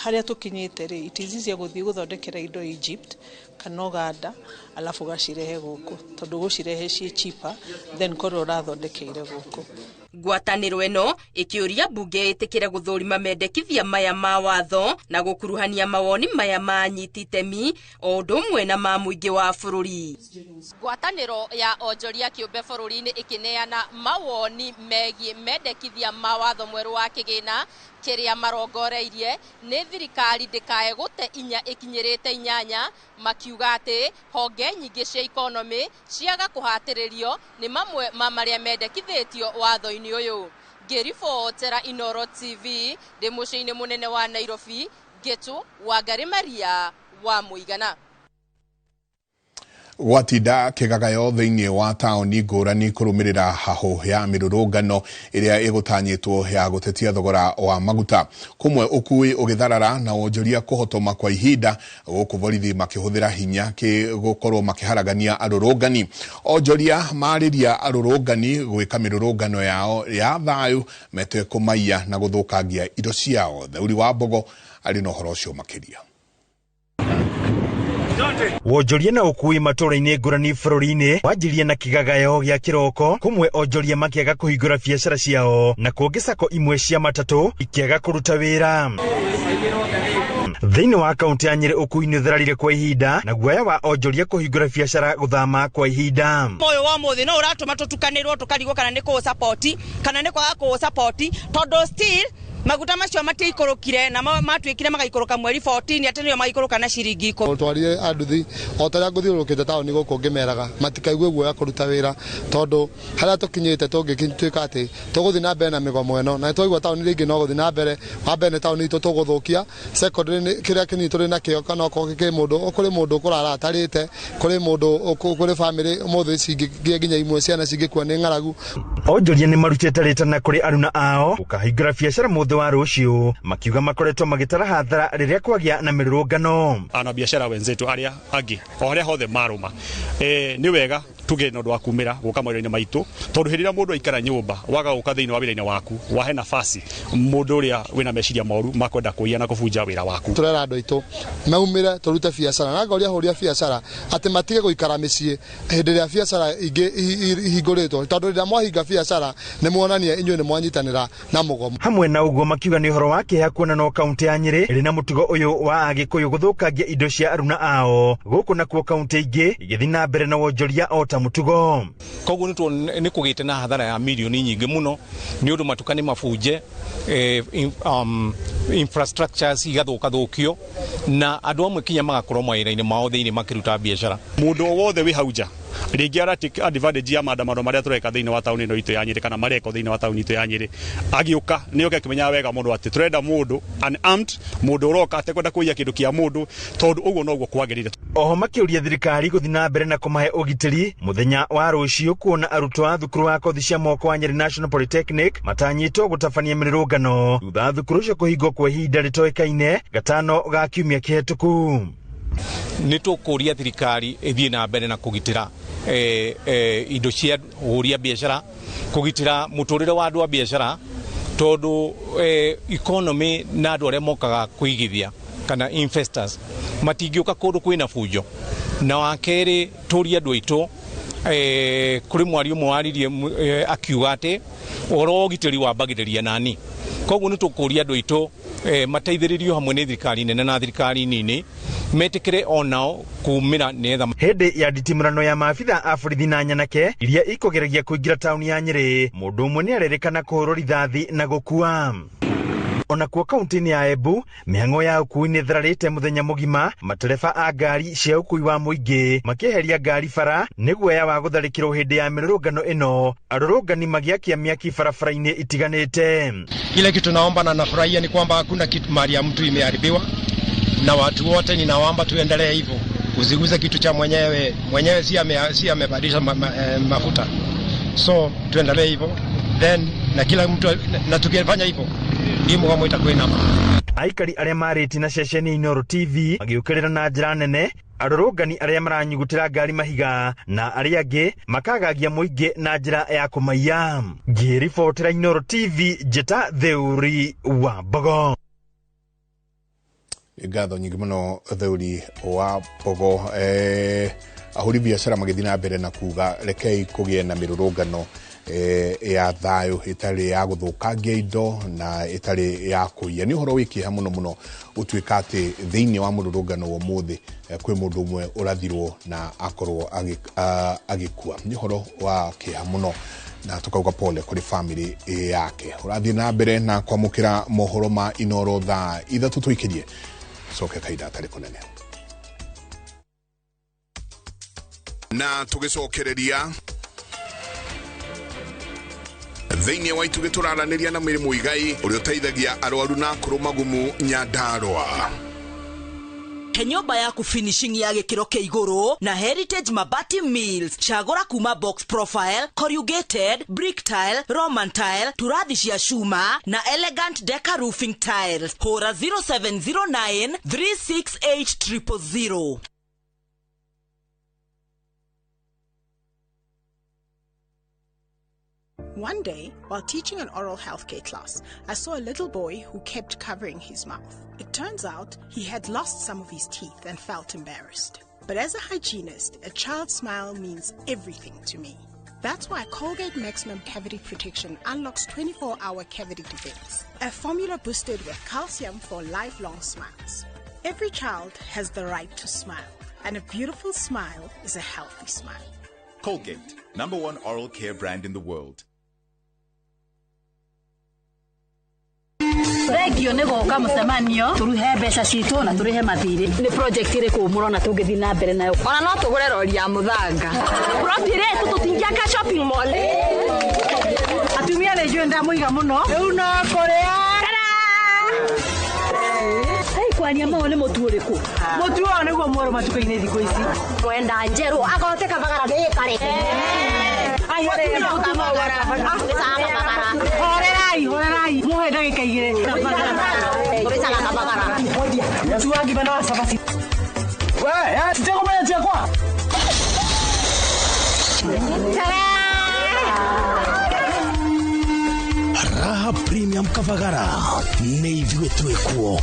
S6: harĩa tũkinyĩte rĩ, it is easier gũthiĩ gũthondekera indo Egypt kana Uganda alafu gacirehe gũkũ, tondũ gũcirehe ciĩ cheaper than korwo ũrathondekeire gũkũ.
S3: Ngwatanĩro ĩno ĩkĩũria mbunge ĩtĩkĩre gũthũrima mendekithia maya ma watho na gũkuruhania mawoni maya ma anyiti itemi o ũndũ ũmwe na ma mũingĩ wa bũrũri. Ngwatanĩro ya onjoria kĩũmbe bũrũri-inĩ ĩkĩneana mawoni megiĩ mendekithia ma watho mwerũ wa kĩgĩna kĩrĩa marongoreirie nĩ thirikari ndĩkae gũte inya ĩkinyĩrĩte 8, makiuga atĩ honge nyingĩ cia ikonomĩ ciaga kũhatĩrĩrio nĩ mamwe ma marĩa mendekithĩtio watho-inĩ ũyũ. Ngĩribotera Inooro TV ndĩ mũciĩ-inĩ mũnene wa Nairobi, Ngĩtũ Wangari Maria wa Mũigana.
S15: Gwatinda kĩgagayo thĩinĩ wa taũni ngũrani kũrũmĩrĩra hahũ ya mĩrũrũngano ĩrĩa ĩgũtanyĩtwo ya gũtetia thogora wa maguta, kũmwe ũkui ũgĩtharara na wonjoria kũhotoma kwa ihinda, gũkũ borithi makĩhũthĩra hinya gũkorwo makĩharagania arũrũngani. Onjoria marĩria arũrũngani gwĩka mĩrũrũngano yao ya thayũ metekũmaiya na gũthũkangia indo ciao. Theuri wa Mbogo arĩ na ũhoro ũcio makĩria.
S8: Wonjoria na ũkui matũra-inĩ ngũrani bũrũri-inĩ wanjirie na kĩgagayo gĩa kĩroko, kũmwe onjoria makĩaga kũhingũra biacara ciao na kũngĩ sako imwe cia matatũ ikĩaga kũruta wĩra. Thĩinĩ wa kaunti ya Nyĩrĩ ũkui nĩ ũthararire kwa ihinda na guoya wa onjoria kũhingũra biacara gũthama kwa ihinda.
S9: Moyo wa mũthĩ no ũratũma tũtukanĩrwo tũkarigwo kana nĩ kũũ support kana nĩ kwaga kũũ support, tondũ still maguta macio matiikũrũkire na matuĩkire magaikũrũka mweri 14 atĩ nĩo magaikũrũka na ciringi 10.
S16: Twarire anduthi o ta rĩa ngũthiũrũrũkĩte taũni gũkũ ngĩmeraga matikaigue guoya kũruta wĩra, tondũ harĩa tũkinyĩte tũngĩtuĩka atĩ tũgũthiĩ na mbere na mĩgomo ĩno na nĩtwaigua taũni rĩngĩ no gũthiĩ na mbere. Wa mbere nĩ taũni itũ tũgũthũkia, secondary nĩ kĩrĩa kĩnini tũrĩ nakĩo, kana okorwo kĩ mũndũ kũrĩ mũndũ ũkũrara atarĩte, kũrĩ mũndũ kũrĩ bamĩrĩ ũmũthĩ cingĩgia nginya imwe ciana cingĩkua nĩ ng'aragu.
S8: Onjoria nĩ marutĩte rĩtana kũrĩ aruna ao gũkahingũra biacara mũthĩ wa rũciũ, makiuga makoretwo magĩtara hathara rĩrĩa kwagĩa na mĩrũrũngano.
S11: Ana biashara wenzetu arĩa angĩ o harĩa hothe marũma, nĩ wega tuge na ũndũ wa kumĩra gũka mawĩra-inĩ maitũ, tondũ hĩndĩ ĩrĩa mũndũ aikara nyũmba waga gũka thĩinĩ wa wĩra-inĩ waku wahe nafasi mũndũ ũrĩa wĩna meciria moru makwenda kũiya na kũbunja wĩra waku.
S16: Tũrera andũ aitũ maumĩre tũrute biacara na ngoria ahũri a biacara atĩ matige gũikara mĩciĩ hĩndĩ ĩrĩa biacara ingĩ ihingũrĩtwo, tondũ rĩrĩa mwahinga biacara nĩ muonania inyuĩ nĩ mwanyitanĩra na mũgomo.
S8: Hamwe na ũguo makiuga nĩ ũhoro wa kĩeha kuona no kaunti ya Nyĩrĩ ĩrĩ na mũtugo ũyũ wa Agĩkũyũ gũthũkangia indo cia aruna ao, gũkũ nakuo kaunti ingĩ igĩthiĩ na mbere na wonjoria o ta mũtugo.
S24: Koguo nĩ kũgĩte na hathara ya mirioni nyingĩ mũno nĩ ũndũ matuka nĩ mabunje, infrastructures igathũkathũkio na andũ amwe kinya magakorwo mawĩra-inĩ mao thĩinĩ makĩruta biacara.
S11: Mũndũ o wothe wĩ hau nja rĩngĩ ara take advantage ya maandamano marĩa tũreka thĩinĩ wa taũni ĩno itũ ya Nyĩrĩ kana marekwo thĩinĩ wa taũni itũ ya Nyĩrĩ, agĩũka nĩ oke akĩmenyaga wega mũno atĩ tũrenda mũndũ unarmed, mũndũ ũroka atekwenda kũiya kĩndũ kĩa mũndũ, tondũ ũguo noguo kwagĩrĩire.
S8: Oho makĩũria thirikari gũthiĩ na mbere na kũmahe ũgitĩri mũthenya wa rũciũ, kuona arutwo a thukuru wa kothi cia moko wa Nyĩrĩ National Polytechnic matanyĩtwo gũtabania mĩrũrũngano thutha wa thukuru ũcio kũhingwo kwa ihinda rĩtoĩkaine gatano ga kiumia kĩhetũku.
S24: Nĩ tũkũria thirikari ĩthiĩ na mbere na kũgitĩra indo cia ũhũri a biacara, kũgitĩra mũtũrĩre wa andũ a biacara, tondũ economy na andũ arĩa mokaga kũigithia kana investors matingĩũka kũndũ kwĩna bunjo. Na wa kerĩ tũrie andũ aitũ, kũrĩ mwaria ũmwe waririe akiuga atĩ ũhoro wa ũgitĩri wambagĩrĩria nani. Koguo nĩ tũkũria andũ aitũ mateithĩrĩrio hamwe nĩ thirikari nene na thirikari nini metikire onao kumira netha.
S8: Hĩndĩ ya nditimũrano ya maabitha a borithi na nyanake iria ikũgeragia kũingĩra taũni ya Nyĩrĩ, mũndũ ũmwe nĩ arerĩkana kũhũrwo rithathi na gũkua. Onakuo kaunti-inĩ ya Embu mĩhang'o ya ũkui nĩ ĩthararĩte mũthenya mũgima, matereba a ngari cia ũkui wa mũingĩ makĩeheria ngari bara nĩ guoya wa gũtharĩkĩrwo hĩndĩ ya mĩrũrũngano ĩno, arũrũngani magĩakia mĩaki barabara-inĩ itiganĩte.
S7: Ile kitu naomba na nafurahia ni kwamba hakuna kitu mali ya mtu imeharibiwa, na watu wote ninawaomba tuendelee hivyo, usiguze kitu cha mwenyewe, mwenyewe si amebadilisha mafuta, so tuendelee hivyo then, na kila mtu na tukifanya hivyo hii mgomo itakuwa inama.
S8: Aikari arĩa marĩtie na ceceni Inooro TV magĩũkĩrĩra na njĩra nene arũrũngani arĩa maranyugutĩra ngari mahiga na arĩa angĩ makagagia mũingĩ na njĩra ya kũmaiya. Ngĩribotera Inooro TV njĩta Theuri wa Mbogo.
S15: Ngatho nyingĩ mũno Theuri wa Mbogo. Ahũri biacara magĩthiĩ na mbere na kuga rekei kũgĩe na mĩrũrũngano ya thayũ ĩtarĩ ya gũthũkangia indo na ĩtarĩ ya kũiya. Nĩ ũhoro wĩ kĩeha mũno mũno gũtuĩka atĩ thĩinĩ wa mũrũrũngano wa ũmũthĩ kwĩ mũndũ ũmwe ũrathirwo na akorwo agĩkua. Nĩ ũhoro wa kĩeha mũno na tukauga pole kũrĩ family yake. Ũrathiĩ na mbere na kwamũkĩra mohoro ma Inooro thaa 3 tũikĩrie coke kahinda gatarĩ kũnene na tũgĩcokereria thĩinĩ wa itugĩ tũraranĩria na Mary Muigai ũrĩa ũteithagia arwaru na akũrũ magumu Nyandarua.
S10: He nyũmba yaku finishing ya gĩkĩro kĩa igũrũ na Heritage Mabati Mills. Cagũra kuma box profile, corrugated, brick tile, Roman tile, turathi cia cuma na elegant deca roofing tiles. Hũra 0709 368 000.
S12: One day, while teaching an oral healthcare class, I saw a little boy who kept covering his mouth. It turns out he had lost some of his teeth and felt embarrassed. But as a hygienist, a child's smile means everything to me. That's why Colgate Maximum Cavity Protection unlocks 24-hour cavity defense, a formula boosted with calcium for lifelong smiles. Every child has the right to smile, and a beautiful smile is a healthy smile.
S13: Colgate, #1 oral care brand in the world.
S25: Thengio nĩ gũka mũcemanio tũruhe mbeca citũ na tũrĩhe mathirĩ. Nĩ project ĩrĩkũ mũrona tũngĩthiĩ na mbere nayo?
S26: Ona no tũgũre rori ya mũthanga.
S4: Plot ĩrĩa tũtingĩaka shopping mall.
S27: Atumia nĩ njũĩ ndamũiga mũno. Rĩu no kũrĩa.
S25: Hey, kwaria mau nĩ mũtu ũrĩkũ?
S27: Mũtu ũyũ nĩguo mwerũ matukũ-inĩ thikũ ici.
S4: Mwenda njerũ agote kabagara nĩ kare.
S27: Horerai, horerai. Muhe ndagĩka 2. Mũtu wa ngima na wa cabaci. We, titekũmenya ciakwa.
S14: Raha Premium Kavagara nĩ ithuĩ twĩkuo.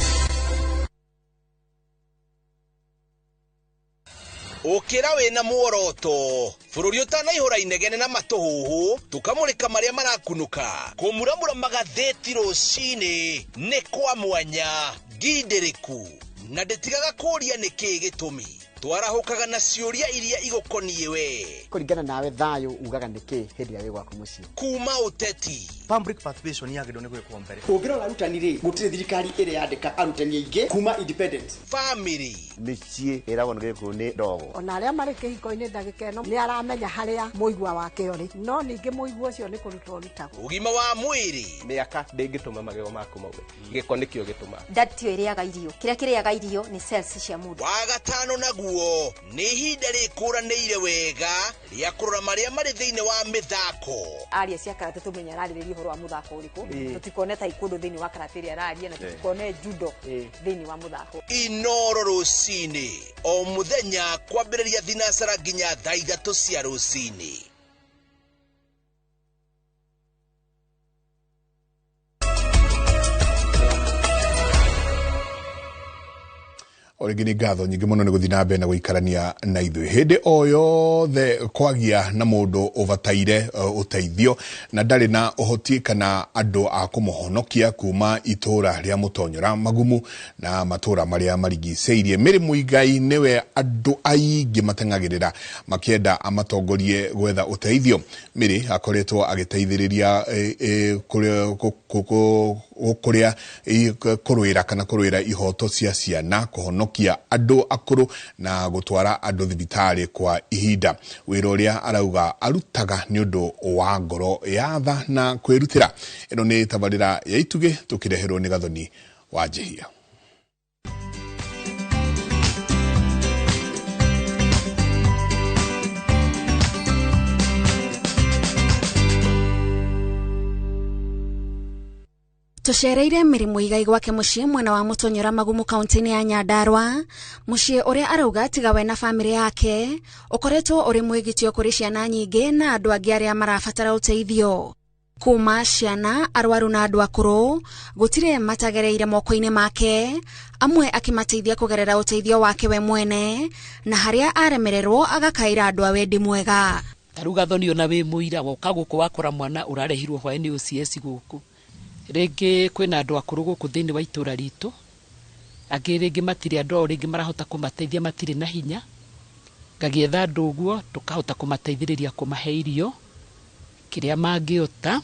S28: Ũkĩra wĩna muoroto bũrũri ũtanaihũra inegene na matũhũhũ tũkamũrĩka marĩa marakunũka kũmuramura magathĩti rũcinĩ nĩ kwa mwanya ngindĩrĩku na ndĩtigaga kũũria nĩkĩĩ gĩtũmi twarahũkaga na ciũria iria igũkoniĩ we
S29: kũringana nawe thayũ ugaga nĩkĩ hĩndĩ ĩrĩa wĩ gwaku mũciĩ
S28: kuma ũteti
S30: public participation yagĩrĩirwo nĩ gwĩkwo mbere
S29: ũngĩrora arutani rĩ gũtirĩ thirikari ĩrĩa yandĩka arutani aingĩ kuma independent
S28: family
S31: mĩciĩ ĩragwo nĩ gĩkũyũ nĩ ndogo
S32: ona arĩa marĩ kĩhiko-inĩ ndagĩka ĩno nĩ aramenya harĩa mũigua wake ũrĩ no ningĩ mũigua ũcio nĩ kũrutwo ũrutagwo
S28: ũgima wa mwĩrĩ
S33: mĩaka ndĩngĩtũma magego maku maume gĩko nĩkĩo gĩtũmaga
S2: ndatio ĩrĩaga irio kĩrĩa kĩrĩaga irio nĩ cells cia mũndũ
S28: wa gatano naguo nĩ ihinda rĩkũranĩire wega rĩa kũrora marĩa marĩ thĩinĩ wa mĩthako
S34: aria cia karate tũmenye ararĩrĩria ũhoro wa mũthako ũrĩkũ tũtikone taekwondo thĩinĩ wa karate ĩrĩa araria na tũtikone judo thĩinĩ wa mũthako
S28: Inooro rũcinĩ o mũthenya kwambĩrĩria thinacara nginya thaa 3 cia rũcinĩ.
S15: O rĩngĩ nĩ ngatho nyingĩ mũno nĩ gũthiĩ na mbere na gũikarania na ithuĩ hĩndĩ o yothe kwagia na mũndũ ũbataire ũteithio na ndarĩ na ũhoti kana andũ a kũmũhonokia kuma itũra rĩa Mũtonyora Magumu na matũra marĩa marigicĩirie. Mary Muigai nĩwe andũ aingĩ mateng'agĩrĩra makĩenda amatongorie gwetha ũteithio. Mary akoretwo agĩteithĩrĩria kũrĩa kũrũĩra kana kũrũĩra ihoto cia ciana, kũhonokia andũ akũrũ na gũtwara andũ thibitarĩ kwa ihinda. Wĩra ũrĩa arauga arutaga nĩ ũndũ wa ngoro ya tha na kwĩrutĩra. Ĩno nĩ tabarĩra ya Itugĩ tũkĩreherwo nĩ Gathoni wa Njihia.
S1: Tucereire Mary Muigai gwake muciĩ mwena wa Mũtonyora Magumu kaunti-inĩ ya Nyandarua, muciĩ ũrĩa arauga tiga we na bamĩrĩ yake ũkoretwo ũrĩ mwĩgitio kũrĩ ciana nyingĩ na andũ angĩ arĩa marabatara ũteithio. Kuma ciana, arwaru na andũ akũrũ gũtirĩ matagereire moko-inĩ make, amwe akĩmateithia kũgerera ũteithio wake we mwene, na harĩa aremererwo agakaĩra andũ a wendi mwega.
S3: Ta rĩu Gathoni ona wĩ mũira woka gũkũ wakora mwana ũrarehirwo hwaĩ-inĩ OCS gũkũ. Rĩngĩ kwĩna andũ akũrũ gũkũ thĩinĩ wa itũra ritũ, angĩ rĩngĩ matirĩ andũ ao, rĩngĩ marahota kũmateithia matirĩ na hinya, ngagĩetha andũ ũguo tũkahota kũmateithĩrĩria kũmahe irio kĩrĩa mangĩota.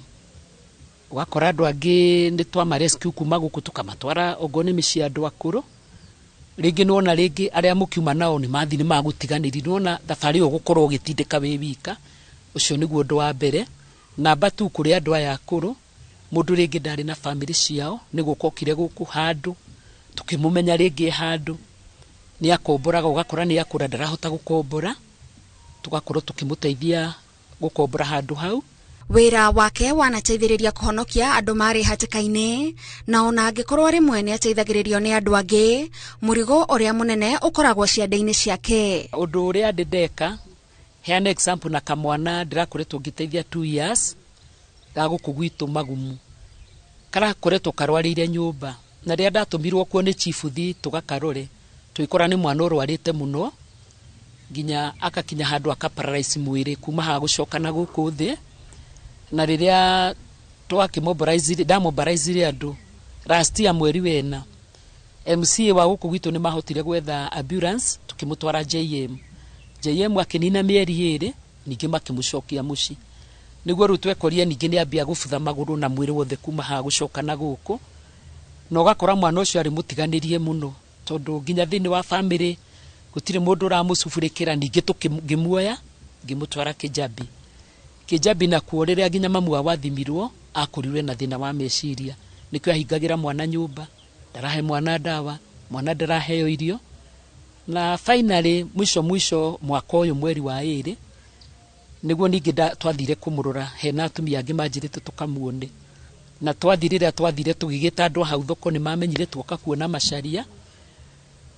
S3: Ũgakora andũ angĩ nĩ twama rescue kuma gũkũ tũkamatwara okorwo nĩ mĩciĩ ya andũ akũrũ. Rĩngĩ nĩwona rĩngĩ arĩa mũkiuma nao nĩ mathiĩ nĩ magũtiganĩria, nĩwona thabarĩ ĩyo ũgũkorwo ũgĩtindĩka wĩ wika. Ũcio nĩguo ũndũ wa mbere. Namba 2 kũrĩ andũ aya akũrũ, mũndũ rĩngĩ ndarĩ na bamĩrĩ ciao, nĩ gũka okire gũkũ handũ tũkĩmũmenya rĩngĩ handũ nĩ akomboraga, ũgakora nĩ akũra ndarahota gũkombora, tũgakorwo tũkĩmũteithia gũkombora handũ hau.
S1: Wĩra wake wanateithĩrĩria kũhonokia andũ marĩ hatĩka-inĩ, na ona angĩkorwo rĩmwe nĩ ateithagĩrĩrio nĩ andũ angĩ, mũrigo ũrĩa mũnene ũkoragwo ciande-inĩ ciake.
S3: Ũndũ ũrĩa ndĩ ndeka, heana example na kamwana ndĩrakoretwo ngĩteithia 2 years ga gũkũ gwitũ Magumu, karakoretwo karwarĩire nyũmba, na rĩrĩa ndatũmirwo kuo nĩ chief thi tũgakarore, tũgĩkora nĩ mwana ũrwarĩte mũno nginya akakinya handũ akaparalyze mwĩrĩ kuma haha gũcoka na gũkũ thĩ. Na rĩrĩa twakĩmobilize, ndamobilizire andũ last year mweri wena, MCA wa gũkũ gwitũ nĩ mahotire gwetha ambulance tũkĩmũtwara JM. JM akĩnina mĩeri 2 ningĩ makĩmũcokia mũciĩ. Nĩguo rĩu twekorire ningĩ nĩ ambia gũbutha magũrũ na mwĩrĩ wothe kuma haha gũcoka na gũkũ, na ũgakora mwana ũcio arĩ mũtiganĩrie mũno, tondũ nginya thĩinĩ wa bamĩrĩ gũtirĩ mũndũ ũramũcuburĩkĩra. Ningĩ ngĩmuoya ngĩmũtwara Kĩjabi. Kĩjabi nakuo rĩrĩa nginya mamu wao athimirwo akorirwe na thĩna wa meciria, nĩkĩo ahingagĩra mwana nyũmba, ndarahe mwana ndawa, mwana ndaraheo irio. Na finally mwisho mwisho mwaka ũyũ mweri wa 2 nĩguo ningĩ twathire kũmũrora, hena atumia angĩ manjĩrĩte tũkamuone, na twathire rĩrĩa twathire tũgĩgĩta andũ hau thoko nĩ mamenyire tuoka kuona Macharia.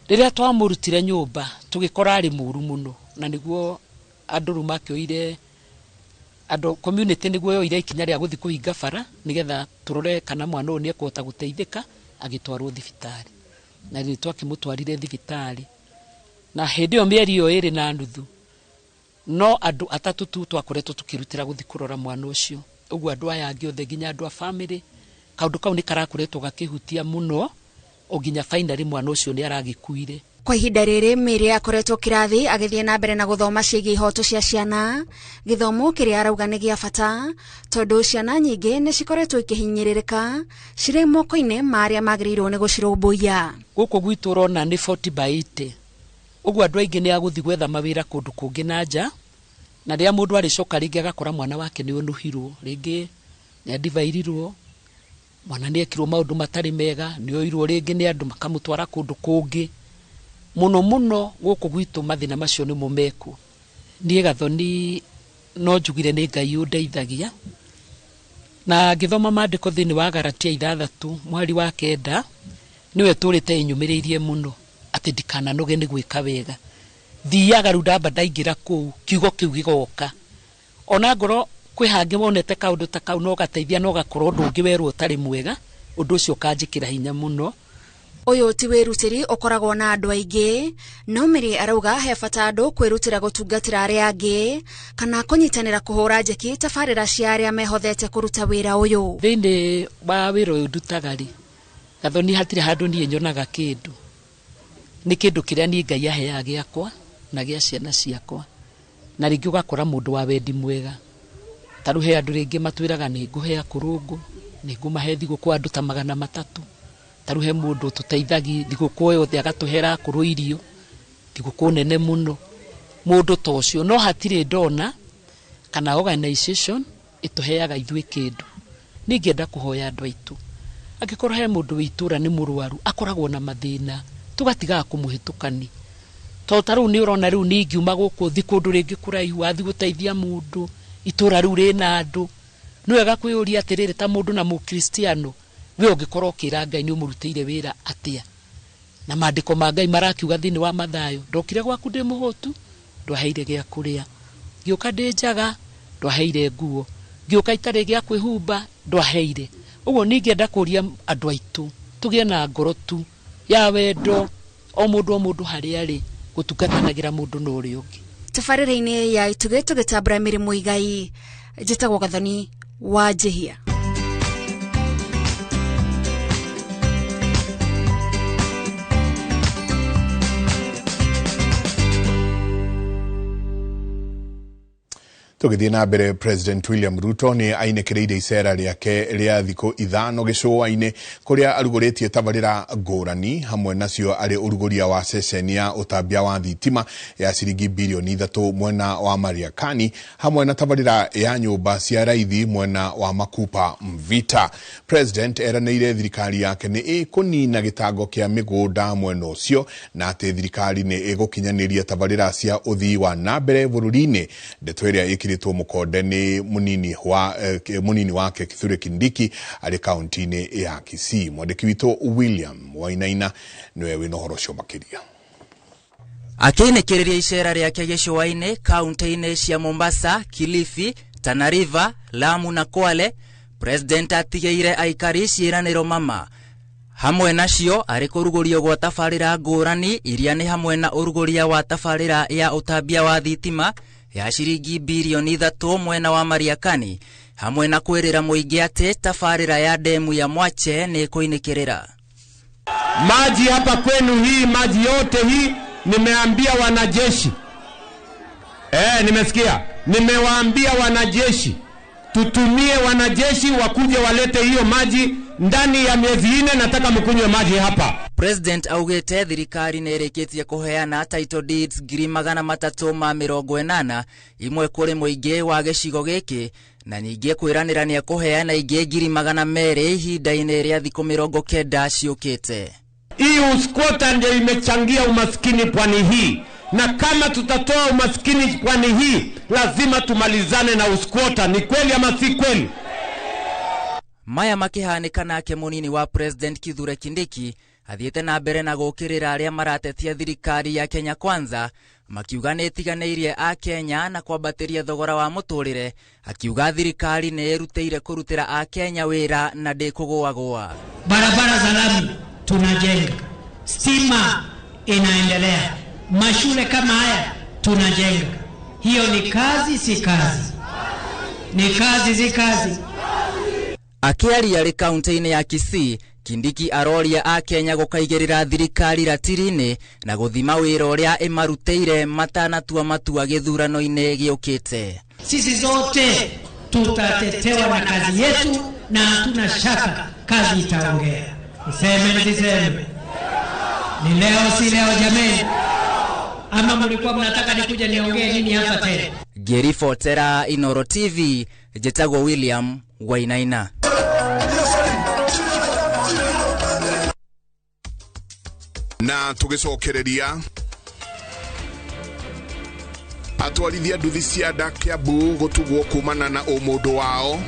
S3: Rĩrĩa twamũrutire nyũmba tũgĩkora arĩ mũru mũno, na nĩguo andũ rĩu makĩoire andũ community nĩguo yoire ikinya rĩa gũthiĩ kũhinga bara nĩgetha tũrore kana mwana ũyũ nĩekũhota gũteithĩka agĩtwarwo thibitarĩ. Na rĩrĩa twakĩmũtwarire thibitarĩ, na hĩndĩ ĩyo mĩeri ĩyo 2.5 no andũ atatũ tu twakoretwo tũkĩrutĩra gũthiĩ kũrora mwana ũcio. Ũguo andũ aya angĩ othe nginya andũ a bamĩrĩ, kaũndũ kau nĩ karakoretwo gakĩhutia mũno, o nginya finally mwana ũcio nĩ aragĩkuire.
S1: Kwa ihinda rĩrĩ Mary akoretwo kĩrathi agĩthiĩ na mbere na gũthoma ciĩgiĩ ihoto cia ciana, gĩthomo kĩrĩa arauga nĩ gĩa bata tondũ ciana nyingĩ nĩ cikoretwo ikĩhinyĩrĩrĩka cirĩ moko-inĩ ma arĩa magĩrĩirwo nĩ gũcirũmbũiya.
S3: Gũkũ gwitũ ũrona nĩ 40 by 80, ũguo andũ aingĩ nĩ agũthiĩ gwetha mawĩra kũndũ kũngĩ na nja, na rĩrĩa mũndũ arĩcoka rĩngĩ agakora mwana wake nĩ ũnũhirwo, rĩngĩ nĩ adivairirwo, mwana nĩ ekirwo maũndũ matarĩ mega, nĩ oirwo rĩngĩ nĩ andũ makamũtwara kũndũ kũngĩ. Mũno mũno gũkũ gwitũ mathĩna macio nĩmo mekuo. Niĩ Gathoni no njugire nĩ Ngai ũndeithagia, na ngĩthoma maandĩko thĩinĩ wa Galatia 6 mweri wa 9 nĩwe tũrĩte ĩnyũmĩrĩirie mũno atĩ ndikananoge nĩ gwĩka wega. Thiaga rĩu ndamba ndaingĩra kũu kiugo kĩu gĩgoka, ona ngorwo kwĩ hangĩ wonete kaũndũ ta kau no gateithia, no gakorwo ũndũ ũngĩ werwo ũtarĩ mwega, ũndũ ũcio ũkanjĩkĩra hinya mũno.
S1: Ũyũ ti wĩrutĩri ũkoragwo na andũ aingĩ, no Mary arauga he bata andũ kwĩrutĩra gũtungatĩra arĩa angĩ kana kũnyitanĩra kũhũra njeki tabarĩra cia arĩa mehothete kũruta wĩra ũyũ.
S3: Thĩinĩ wa wĩra ũyũ ndutaga rĩ, Gathoni hatirĩ handũ niĩ nyonaga kĩndũ. Nĩ kĩndũ kĩrĩa niĩ Ngai aheaga gĩakwa na gĩa ciana ciakwa. Na rĩngĩ ũgakora mũndũ wa wendi mwega. Ta rĩu he andũ rĩngĩ matwĩraga nĩ ngũhe akũrũngũ, nĩ ngũmahe thigũkũ andũ ta 300. Ta rĩu he mũndũ ũtũteithagia thigũkũ yothe agatũhera akũrũ irio, thigũkũ nene mũno. Mũndũ ta ũcio no hatirĩ ndona kana organization ĩtũheaga ithuĩ kĩndũ. Niĩ ingĩenda kũhoya andũ aitũ, angĩkorwo he mũndũ wĩ itũra nĩ mũrwaru akoragwo na mathĩna, tũgatigaga kũmũhĩtũkani. Tondũ ta rĩu nĩ ũrona rĩu niĩ ingiuma gũkũ thiĩ kũndũ rĩngĩ kũraihu wathiĩ gũteithia mũndũ, itũra rĩu rĩna andũ, nĩ wega kwĩyũria atĩrĩrĩ ta mũndũ na mũkristiano, we ũngĩkorwo ũkĩra Ngai nĩ ũmũrutĩire wĩra atĩa? Na maandĩko ma Ngai marakiuga thĩinĩ wa Mathayo, ndokire gwaku ndĩ mũhũtu, ndwaheire gĩa kũrĩa, ngĩũka ndĩ njaga, ndwaheire nguo, ngĩũka itarĩ gĩa kwĩhumba, ndwaheire. Ũguo niĩ ingĩenda kũria andũ aitũ tũgĩe na ngoro tu ya wendo, o mũndũ harĩa arĩ, gũtungatanagĩra mũndũ na ũrĩa ũngĩ.
S1: Tabarĩra-inĩ ya Itugĩ tũgĩtambũra Mary Muigai, njĩtagwo Gathoni wa Njihia.
S15: Tũgĩthiĩ na mbere, President William Ruto nĩ ainĩkĩrĩire icera rĩake rĩa thikũ 5 gĩcũa-inĩ kũrĩa arugũrĩtie tabarĩra ngũrani, hamwe nacio arĩ ũrugũria wa ceceni ya ũtambia wa thitima ya ciringi birioni 3 mwena wa Mariakani, hamwe na tabarĩra ya nyũmba cia raithi mwena wa Makupa Mvita. President eranĩire thirikari yake nĩ ĩkũnina gĩtango kĩa mĩgũnda mwena ũcio na atĩ thirikari nĩ ĩgũkinyanĩria tabarĩra cia ũthii wa na mbere bũrũri-inĩ. Ndeto ĩrĩa ĩkĩrĩtwo mũkonde nĩ mũnini wake Kithure Kindiki arĩ kaunti-inĩ ya Kisii. Mwandĩki witũ William Wainaina nĩwe wĩna ũhoro ũcio makĩria.
S5: Akĩinĩkĩrĩria icera rĩake gĩcũa-inĩ kaunti-inĩ cia Mombasa, Kilifi, Tana River, Lamu na Kwale, President atigĩire aikari ciĩranĩro mama. Hamwe nacio arĩ kũrugũrio gwa tabarĩra ngũrani iria nĩ hamwe na ũrugũria wa tabarĩra ya ũtambia wa thitima ya ciringi birioni 3 mwena wa Mariakani, hamwe na kwĩrĩra mũingĩ atĩ tabarĩra ya demu ya Mwache nĩ ĩkũinĩkĩrĩra.
S6: Maji hapa kwenu hii, maji yote hii nimeambia wanajeshi. Nimesikia. Nimewaambia wanajeshi tutumie wanajeshi wakuje walete hiyo maji ndani ya miezi 4, nataka mkunywe maji hapa.
S5: President augite thirikari nĩ ĩrĩkĩtie kũheana title deeds 380 imwe kũrĩ mũingĩ wa gĩcigo gĩkĩ, na ningĩ kwĩranĩra nĩ ekũheana ingĩ 200 ihinda-inĩ rĩa thikũ 90 ciũkĩte.
S6: Hii uskwota ndio imechangia umaskini pwani hii, na kama tutatoa umaskini pwani hii lazima tumalizane na uskwota. Ni kweli ama si kweli?
S5: Maya makĩhanĩka nake mũnini wa President Kithure Kindiki athiĩte na mbere na gũũkĩrĩra arĩa maratetia thirikari ya Kenya Kwanza, makiuga nĩ ĩtiganĩirie a Kenya na kwambatĩria thogora wa mũtũrĩre, akiuga thirikari nĩ ĩrutĩire kũrutĩra a Kenya wĩra na ndĩkũgũagũa.
S7: Barabara za lami tunajenga, stima inaendelea, mashule kama haya tunajenga. Hiyo ni kazi, si kazi? Ni kazi, si kazi?
S5: Akĩaria arĩ kaunti-inĩ ya Kisii, Kindiki aroria a Kenya gũkaigĩrĩra thirikari ratiri-inĩ na gũthima wĩra ũrĩa ĩmarutĩire matanatua matua gĩthurano-inĩ gĩũkĩte.
S7: Sisi zote tutatetewa na kazi yetu na hatuna shaka kazi itaongea. Niseme nisiseme? Ni leo si leo jameni? Ama mlikuwa mnataka nikuje niongee nini hapa tena?
S5: Ngĩribotera Inoro TV, njĩtagwo William Wainaina.
S15: Na tugicokereria atwarithia nduthi cia nda Kiambu gũtugwo kumana na ũmũndũ wao.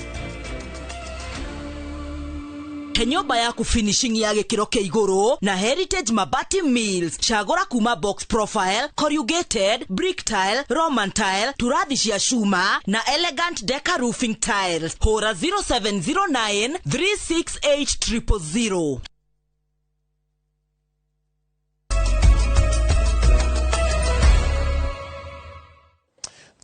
S10: Nyũmba yaku finishing ya gĩkĩro kĩa igũrũ na Heritage Mabati Mills. Cagũra kuma box profile, corrugated, brick tile, Roman tile, turathi cia cuma na elegant deca roofing tiles. Hũra 0709 368 000.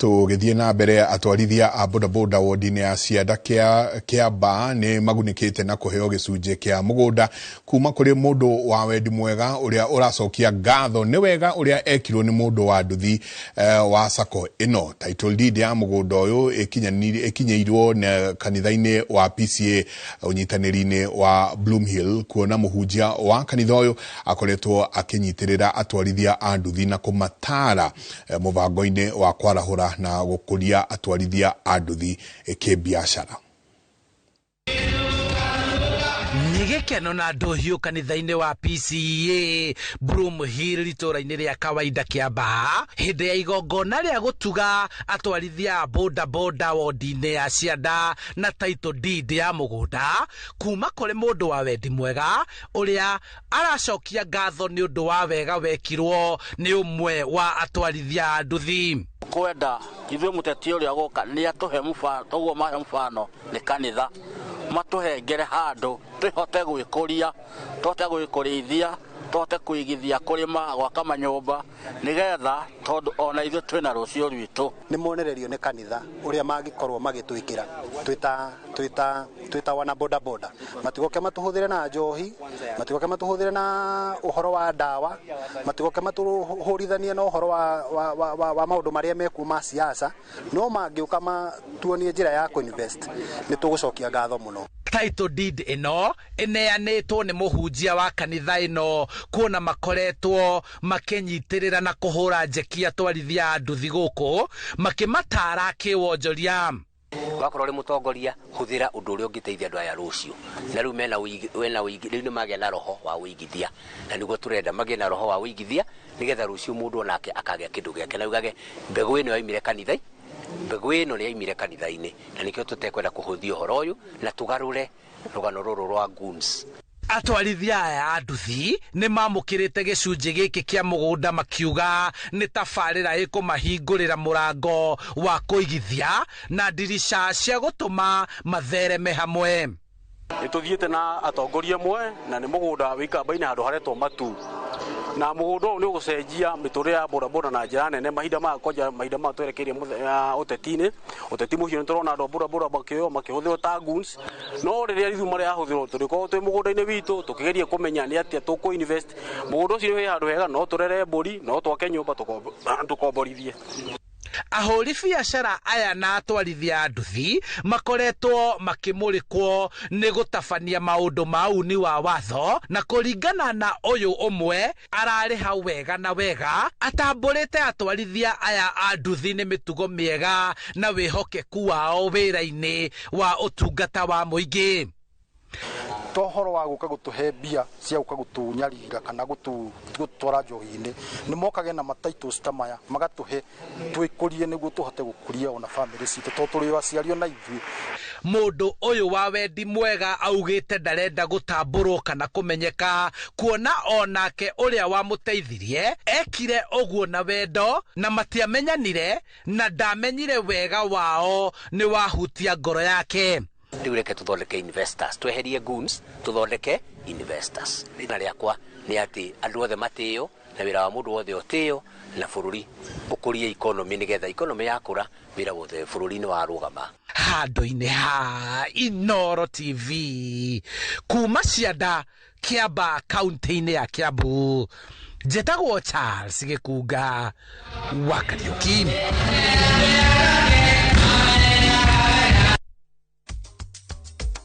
S15: Tũgĩthiĩ na mbere, atwarithia a bodaboda wodi-inĩ ya Cianda Kĩamba nĩ magunĩkĩte na kũheo gĩcunjĩ kĩa mũgũnda kuma kũrĩ mũndũ wa wendi mwega ũrĩa ũracokia ngatho nĩ wega ũrĩa ekirwo nĩ mũndũ wa nduthi wa sacco ĩno. Title deed ya mũgũnda ũyũ ĩkinyĩirwo na kanitha-inĩ wa PCA ũnyitanĩri-inĩ wa Bloomhill, kuona mũhunjia wa kanitha ũyũ akoretwo akĩnyitĩrĩra atwarithia a nduthi na kũmatara mũbango-inĩ wa kwarahũra na gũkũria atwarithia a nduthi kĩbiacara.
S8: Nĩ gĩkeno na ndũhiũ kanitha-inĩ wa PCEA Broomhill itũũra-inĩ rĩa Kawaida Kĩamba hĩndĩ ya igongona rĩa gũtuga atwarithia a boda boda wodi-inĩ ya Cianda na title deed ya mũgũnda kuma kũrĩ mũndũ wa wendi mwega ũrĩa aracokia ngatho nĩ ũndũ wa wega wekirwo nĩ ũmwe wa atwarithia a nduthi.
S9: Kwenda ithuĩ mũteti ũrĩa gũka nĩ atũhe mũbano, toguo mahe mũbano nĩ kanitha matũhengere handũ tũhote gwĩkũria, tũhote gwĩkũrĩithia, tũhote kũigithia, kũrĩma, gwaka manyũmba nĩgetha tondũ ona ithuĩ twĩna rũciũ rwitũ.
S29: Nĩ monererio nĩ kanitha ũrĩa mangĩkorwo magĩtwĩkĩra twĩta wana boda boda, matigoke matũhũthĩre na njohi, matigoke matũhũthĩre na ũhoro wa ndawa, matigoke matũhũrithanie na ũhoro wa maũndũ marĩa mekuo ma siasa, no mangĩũka matuonie njĩra ya kũ-invest nĩ tũgũcokia ngatho mũno.
S8: Title deed ĩno ĩneanĩtwo nĩ mũhunjia wa kanitha ĩno kuona makoretwo makĩnyitĩrĩra na kũhũra njeki atwarithia a nduthi gũkũ makĩmatara kĩwonjoria.
S11: Wakorwo ũrĩ mũtongoria, hũthĩra ũndũ ũrĩa ũngĩteithia andũ aya rũciũ. Na rĩu mena rĩu nĩ magĩa na roho wa ũigithia, na nĩguo tũrenda magĩe na roho wa ũigithia nĩgetha rũciũ mũndũ onake akagĩa kĩndũ gĩake na augage mbegũ ĩno yaumire kanitha, mbegũ ĩno nĩ yaumire kanitha-inĩ, na nĩkĩo tũtekwenda kũhũthia ũhoro ũyũ na tũgarũre rũgano rũrũ rwa goons.
S8: Atwarithia aya a nduthi nĩ mamũkĩrĩte gĩcunjĩ gĩkĩ kĩa mũgũnda makiuga nĩ tabarĩra ĩkũmahingũrĩra mũrango wa kũigithia na ndirica cia gũtũma mathereme hamwe.
S12: Nĩ tũthiĩte na atongoria amwe na nĩ mũgũnda wĩ Ikamba-inĩ handũ haretwo Matu, na mũgũnda ũyũ nĩ ũgũcenjia mĩtũrĩre ya bodaboda na njĩra nene mahinda maya, kwanja mahinda maya twerekeirie ũteti-inĩ. Ũteti mũhiũ nĩ tũrona andũ a bodaboda makĩoywo makĩhũthĩrwo ta goons, no rĩrĩa ithuma rĩrahũthĩrwo tũrĩkorwo twĩ mũgũnda-inĩ witũ tũkĩgeria kũmenya nĩ atĩa tũkũ invest. Mũgũnda ũcio wĩ handũ hega, no tũrere mbũri, no twake nyũmba tũkomborithie.
S8: Ahũri biacara aya na atwarithia a nduthi makoretwo makĩmũrĩkwo nĩ gũtabania maũndũ ma uni wa watho, na kũringana na ũyũ ũmwe ararĩha wega na wega atambũrĩte atwarithia aya a nduthi nĩ mĩtugo mĩega na wĩhokeku wao wĩra-inĩ wa ũtungata wa mũingĩ.
S13: To horo wa gũka gũtũhe mbia cia gũka gũtũnyarira kana gũtwara njohi-inĩ, nĩ mokage na matitles ta maya magatũhe twĩkũrie nĩguo tũhote gũkũria ona famĩlĩ citũ tondũ tũrĩ aciari ona ithuĩ.
S8: Mũndũ ũyũ wa wendi mwega augĩte ndarenda gũtambũrwo kana kũmenyeka, kuona onake ũrĩa wamũteithirie ekire ũguo na wendo na matiamenyanire na ndamenyire wega wao nĩ wahutia ngoro yake.
S11: Rĩu reke tũthondeke investors, tweherie goons, tũthondeke investors. Rĩna rĩakwa nĩ atĩ andũ othe matĩo na wĩra wa mũndũ wothe ũtĩo na bũrũri ũkũrie economy nĩgetha economy yakũra wĩra wothe bũrũri-inĩ warũgama.
S8: Handũ-inĩ ha Inooro TV kuma Cianda Kĩamba kaunti-inĩ ya Kiambu, njĩtagwo Charles Gĩkunga wa Kariũki.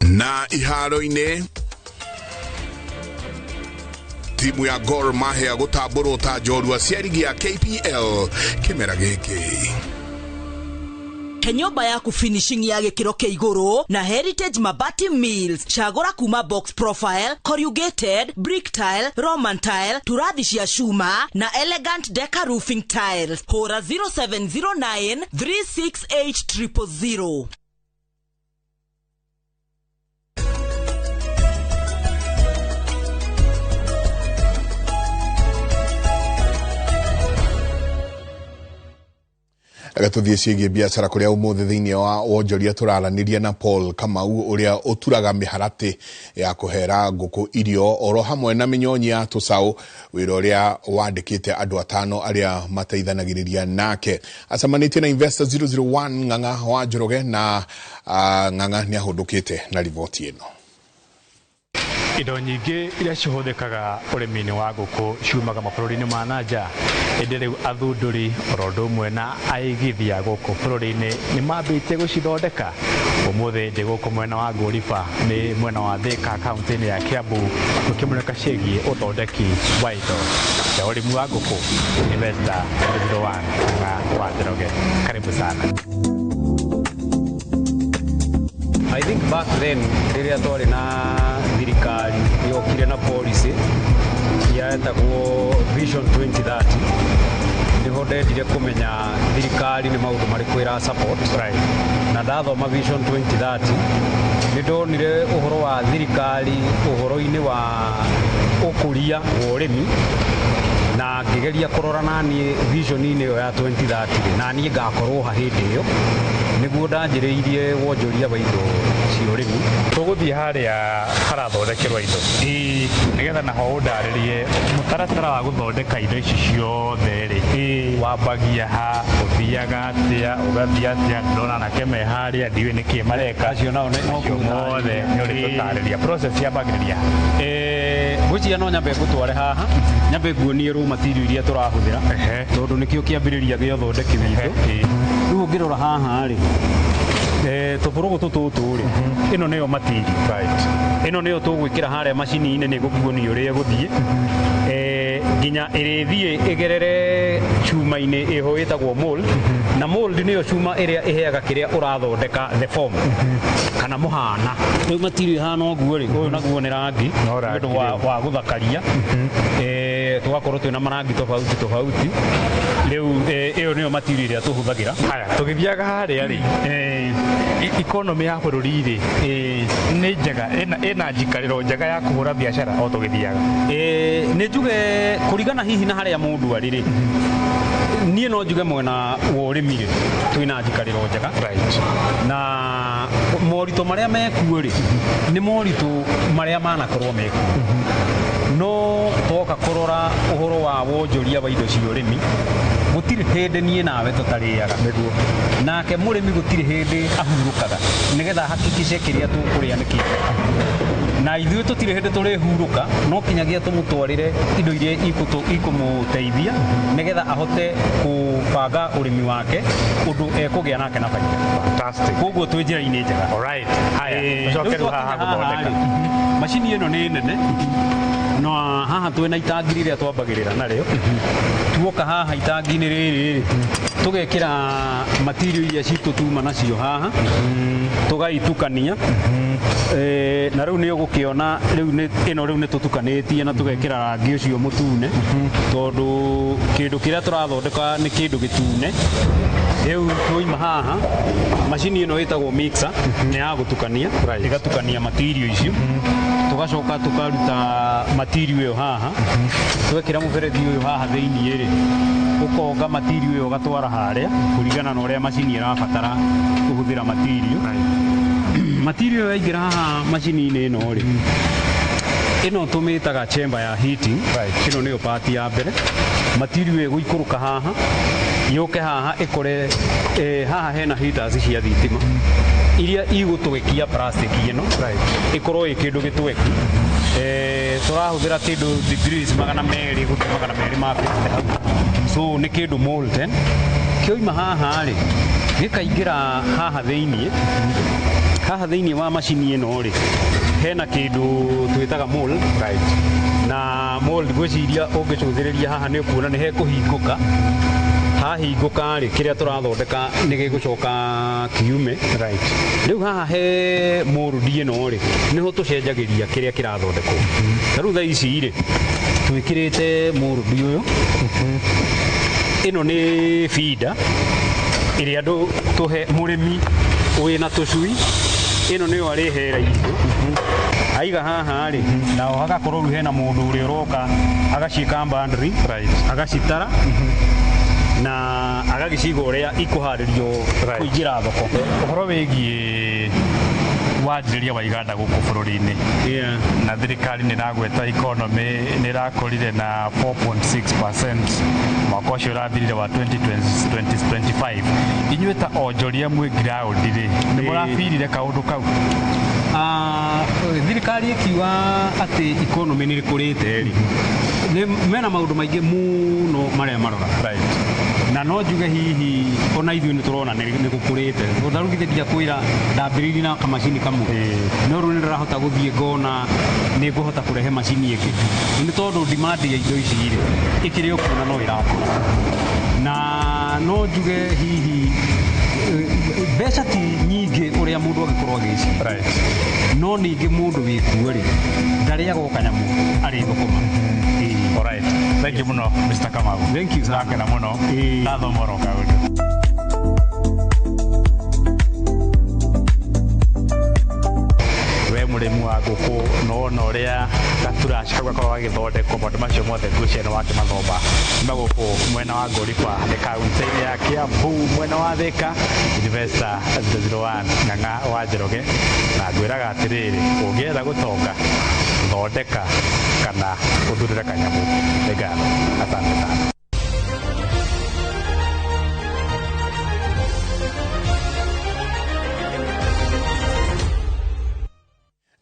S15: Na iharo-inĩ, timu ya Gor Mahia gũtambũrwo ta njorua cia rigi ya KPL kĩmera gĩkĩ.
S10: Nyũmba yaku finishing ya gĩkĩro kĩa igũrũ na Heritage Mabati Mills. Cagũra kuma box profile, corrugated, brick tile, Roman tile, turathi cia cuma na elegant deca roofing tiles. Hũra 0709 368 000.
S15: Reke tũthiĩ ciĩgiĩ biacara kũrĩa ũmũthĩ thĩinĩ wa wonjoria tũraranĩria na Paul Kamau ũrĩa ũturaga mĩharatĩ ya kũhera ngũkũ irio oro hamwe na mĩnyonyi ya tũcaũ, wĩra ũrĩa wandĩkĩte andũ 5 arĩa mateithanagĩrĩria nake. Acemanĩtie na Investor 001 Ng'ang'a wa Njoroge na Ng'ang'a nĩ ahũndũkĩte na riboti ĩno.
S4: Indo nyingĩ iria cihũthĩkaga ũrĩmi-inĩ wa ngũkũ ciumaga mabũrũri-inĩ ma na nja, ĩndĩ rĩu athundũri oro ũndũ ũmwe na aigithia gũkũ bũrũri-inĩ nĩ mambĩtie gũcithondeka. Ũmũthĩ ndĩ gũkũ mwena wa Ngũriba, nĩ mwena wa Thika kaunti-inĩ ya Kiambu, tũkĩmũrĩka ciĩgiĩ ũthondeki wa indo cia ũrĩmi wa ngũkũ. Investor 001 Ng'ang'a wa Njoroge, karibu sana.
S14: I think back then rĩrĩa twarĩ na thirikari yokire na policy yetagwo Vision 2030, nĩho ndendire kũmenya thirikari nĩ maũndũ marĩkũ ĩra support. Right. Na ndathoma Vision 2030 nĩ ndonire ũhoro wa thirikari ũhoro-inĩ wa ũkũria wa ũrĩmi, na ngĩgeria kũrora naniĩ vision-inĩ ĩyo ya 2030 na niĩ ngakorwo ha hĩndĩ ĩyo, nĩguo ndanjĩrĩirie wonjoria wa indo cia ũrĩmi.
S4: Tũgũthiĩ harĩa harathondekerwo indo nĩgetha naho ũndarĩrie mũtaratara wa gũthondeka indo ici ciothe rĩ, wambagia ha, ũthiaga atĩa, ũgathiĩ atĩa. Ndĩrona anake me harĩa, ndiũĩ nĩkĩ mareka.
S14: Acio nao nĩ
S4: mothe nĩ ũrĩtũtarĩria process yambagĩrĩria.
S14: Ngwĩciria no nyambe ngũtware haha, nyambe nguonie raw material iria tũrahũthĩra, tondũ nĩkĩo kĩambĩrĩria gĩa ũthondeki witũ. Rĩu ũngĩrora haha rĩ, tũbũrũgũ tũtũ rĩ, ĩno nĩyo material. Ĩno nĩyo tũgwĩkĩra harĩa macini-inĩ, nĩ gũkuonia ũrĩa ĩgũthiĩ nginya ĩrĩthiĩ ĩgerere cuma-inĩ ĩho ĩtagwo mold, na mold nĩyo cuma ĩrĩa ĩheaga kĩrĩa ũrathondeka the form kana mũhana. Rĩu material ĩhana ũguo rĩ, ũyũ naguo nĩ rangi nĩ ũndũ wa gũthakaria, tũgakorwo twĩna marangi tofauti tofauti. Rĩu ĩyo nĩyo material ĩrĩa tũhũthagĩra.
S4: Haya, tũgĩthiaga harĩa rĩ, economy ya bũrũri rĩ nĩ njega, ĩna njikarĩro njega ya kũhũra biacara o tũgĩthiaga?
S14: Nĩ njuge kũringana hihi na harĩa mũndũ arĩ rĩ, niĩ no njuge mwena wa ũrĩmi rĩ twĩna njikarĩro njega. Na moritũ marĩa mekuo rĩ nĩ moritũ marĩa manakorwo mekuo, no toka kũrora ũhoro wa wonjoria wa indo cia ũrĩmi, gũtirĩ hĩndĩ niĩ nawe tũtarĩaga. Nake mũrĩmi gũtirĩ hĩndĩ ahurũkaga nĩgetha hakikishe kĩrĩa tũkũrĩa nĩ kĩega. Na ithuĩ tũtirĩ hĩndĩ tũrĩhurũka, no kinyagia tũmũtwarĩre indo iria ikũmũteithia nĩgetha ahote kũbanga ũrĩmi wake ũndũ ekũgĩa nake na baida.
S4: Fantastic.
S14: Koguo twĩ njĩra-inĩ njega.
S4: Alright. Haya, tũcoke rĩu haha gũthondeka.
S14: Macini ĩno nĩ nene, no haha twĩna itangi rĩrĩa twambagĩrĩra narĩo. Tuoka haha itangi-inĩ rĩrĩ tũgekĩra material iria citũ tuma nacio haha, tũgaitukania. Na rĩu nĩ ũgũkĩona rĩu ĩno rĩu nĩ tũtukanĩtie na tũgekĩra rangi ũcio mũtune, tondũ kĩndũ kĩrĩa tũrathondeka nĩ kĩndũ gĩtune. Rĩu twoima haha, macini ĩno ĩtagwo mixer, nĩ ya gũtukania, ĩgatukania material icio. Tũgacoka tũkaruta material ĩyo haha, twekĩra mũberethi ũyũ haha thĩiniĩ rĩ, ũkonga material ĩyo ũgatwara harĩa kũringana na ũrĩa macini ĩrabatara kũhũthĩra material. Material ĩyo yaingĩra haha macini-inĩ ĩno rĩ, ĩno tũmĩtaga chamber ya heating. Ĩno nĩyo part ya mbere. Material ĩgũikũrũka haha, yũke haha ĩkore haha hena heaters cia thitima iria igũtwekia plastic ĩno, ĩkorwo ĩ kĩndũ gĩtweku. Tũrahũthĩra kĩndũ degrees 200 gũthiĩ 250 hau, so nĩ kĩndũ molten. Kĩoima haha rĩ, gĩkaingĩra haha thĩiniĩ. Haha thĩiniĩ wa macini ĩno rĩ, hena kĩndũ twĩtaga mold. Na mold ngwĩciria ũngĩcũthĩrĩria haha nĩ ũkuona nĩ hekũhingũka. Hahingũka rĩ, kĩrĩa tũrathondeka nĩ gĩgũcoka kiume. Rĩu haha he mold ĩno rĩ, nĩho tũcenjagĩria kĩrĩa kĩrathondekwo. Ta rĩu thaa ici rĩ, twĩkĩrĩte mold ũyũ. Ĩno nĩ feeder ĩrĩa andũ tũhe mũrĩmi wĩna tũcui, ĩno nĩyo arĩhera irio. Aiga haha rĩ, nao hagakorwo rĩu hena mũndũ ũrĩa ũroka agaciĩka boundary, agacitara. Na agagĩciga ũrĩa ikũharĩrio kũingĩra thoko.
S4: Ũhoro wĩgiĩ wanjĩrĩria wa iganda gũkũ bũrũri-inĩ, na thirikari nĩ ĩragweta economy nĩ ĩrakũrire na 4.6% mwaka ũcio ũrathirire wa 2025. Inyuĩ ta onjoria mwĩ ground rĩ, nĩ mũrabirire kaũndũ kau?
S14: Thirikari ĩkiuga atĩ economy nĩ ĩkũrĩte rĩ, mena maũndũ maingĩ mũno marĩa maroraga, na no njuge hihi ona ithuĩ nĩ tũrona nĩ gũkũrĩte, tondũ ta rĩu githĩ ndiakwĩra ndambĩrĩirie na kamacini kamwe, no rĩu nĩ ndĩrahota gũthiĩ ngona nĩ ngũhota kũrehe macini ĩngĩ, nĩ tondũ demand ya indo ici rĩ ĩkĩrĩ o kuo na no ĩrakũra. Na no njuge hihi mbeca ti nyingĩ ũrĩa mũndũ angĩkorwo agĩciria, no ningĩ mũndũ wĩkuo rĩ ndarĩaga o kanyamũ, arĩ thũkũma.
S4: Alright. Thank you mũno, Mr. Kamau.
S14: Thank you.
S4: Ndakena mũno. Ndathoma oro kaũndũ. We mũrĩmi wa ngũkũ nona ũrĩa gaturaci kau gakoragwo gagĩthondekwo, maũndũ macio mothe ngwĩciria nĩ wakĩmathoma. Nĩ gũkũ mwena wa Ngoriba, nĩ kaunti-inĩ ya Kiambu, mwena wa Thika, Investor 001 Ng'ang'a wa Njoroge, na ngwĩraga atĩrĩrĩ, ũngĩenda gũtonga, thondeka kana ũthurĩre kanyamũ. Nĩ ngatho, asante sana.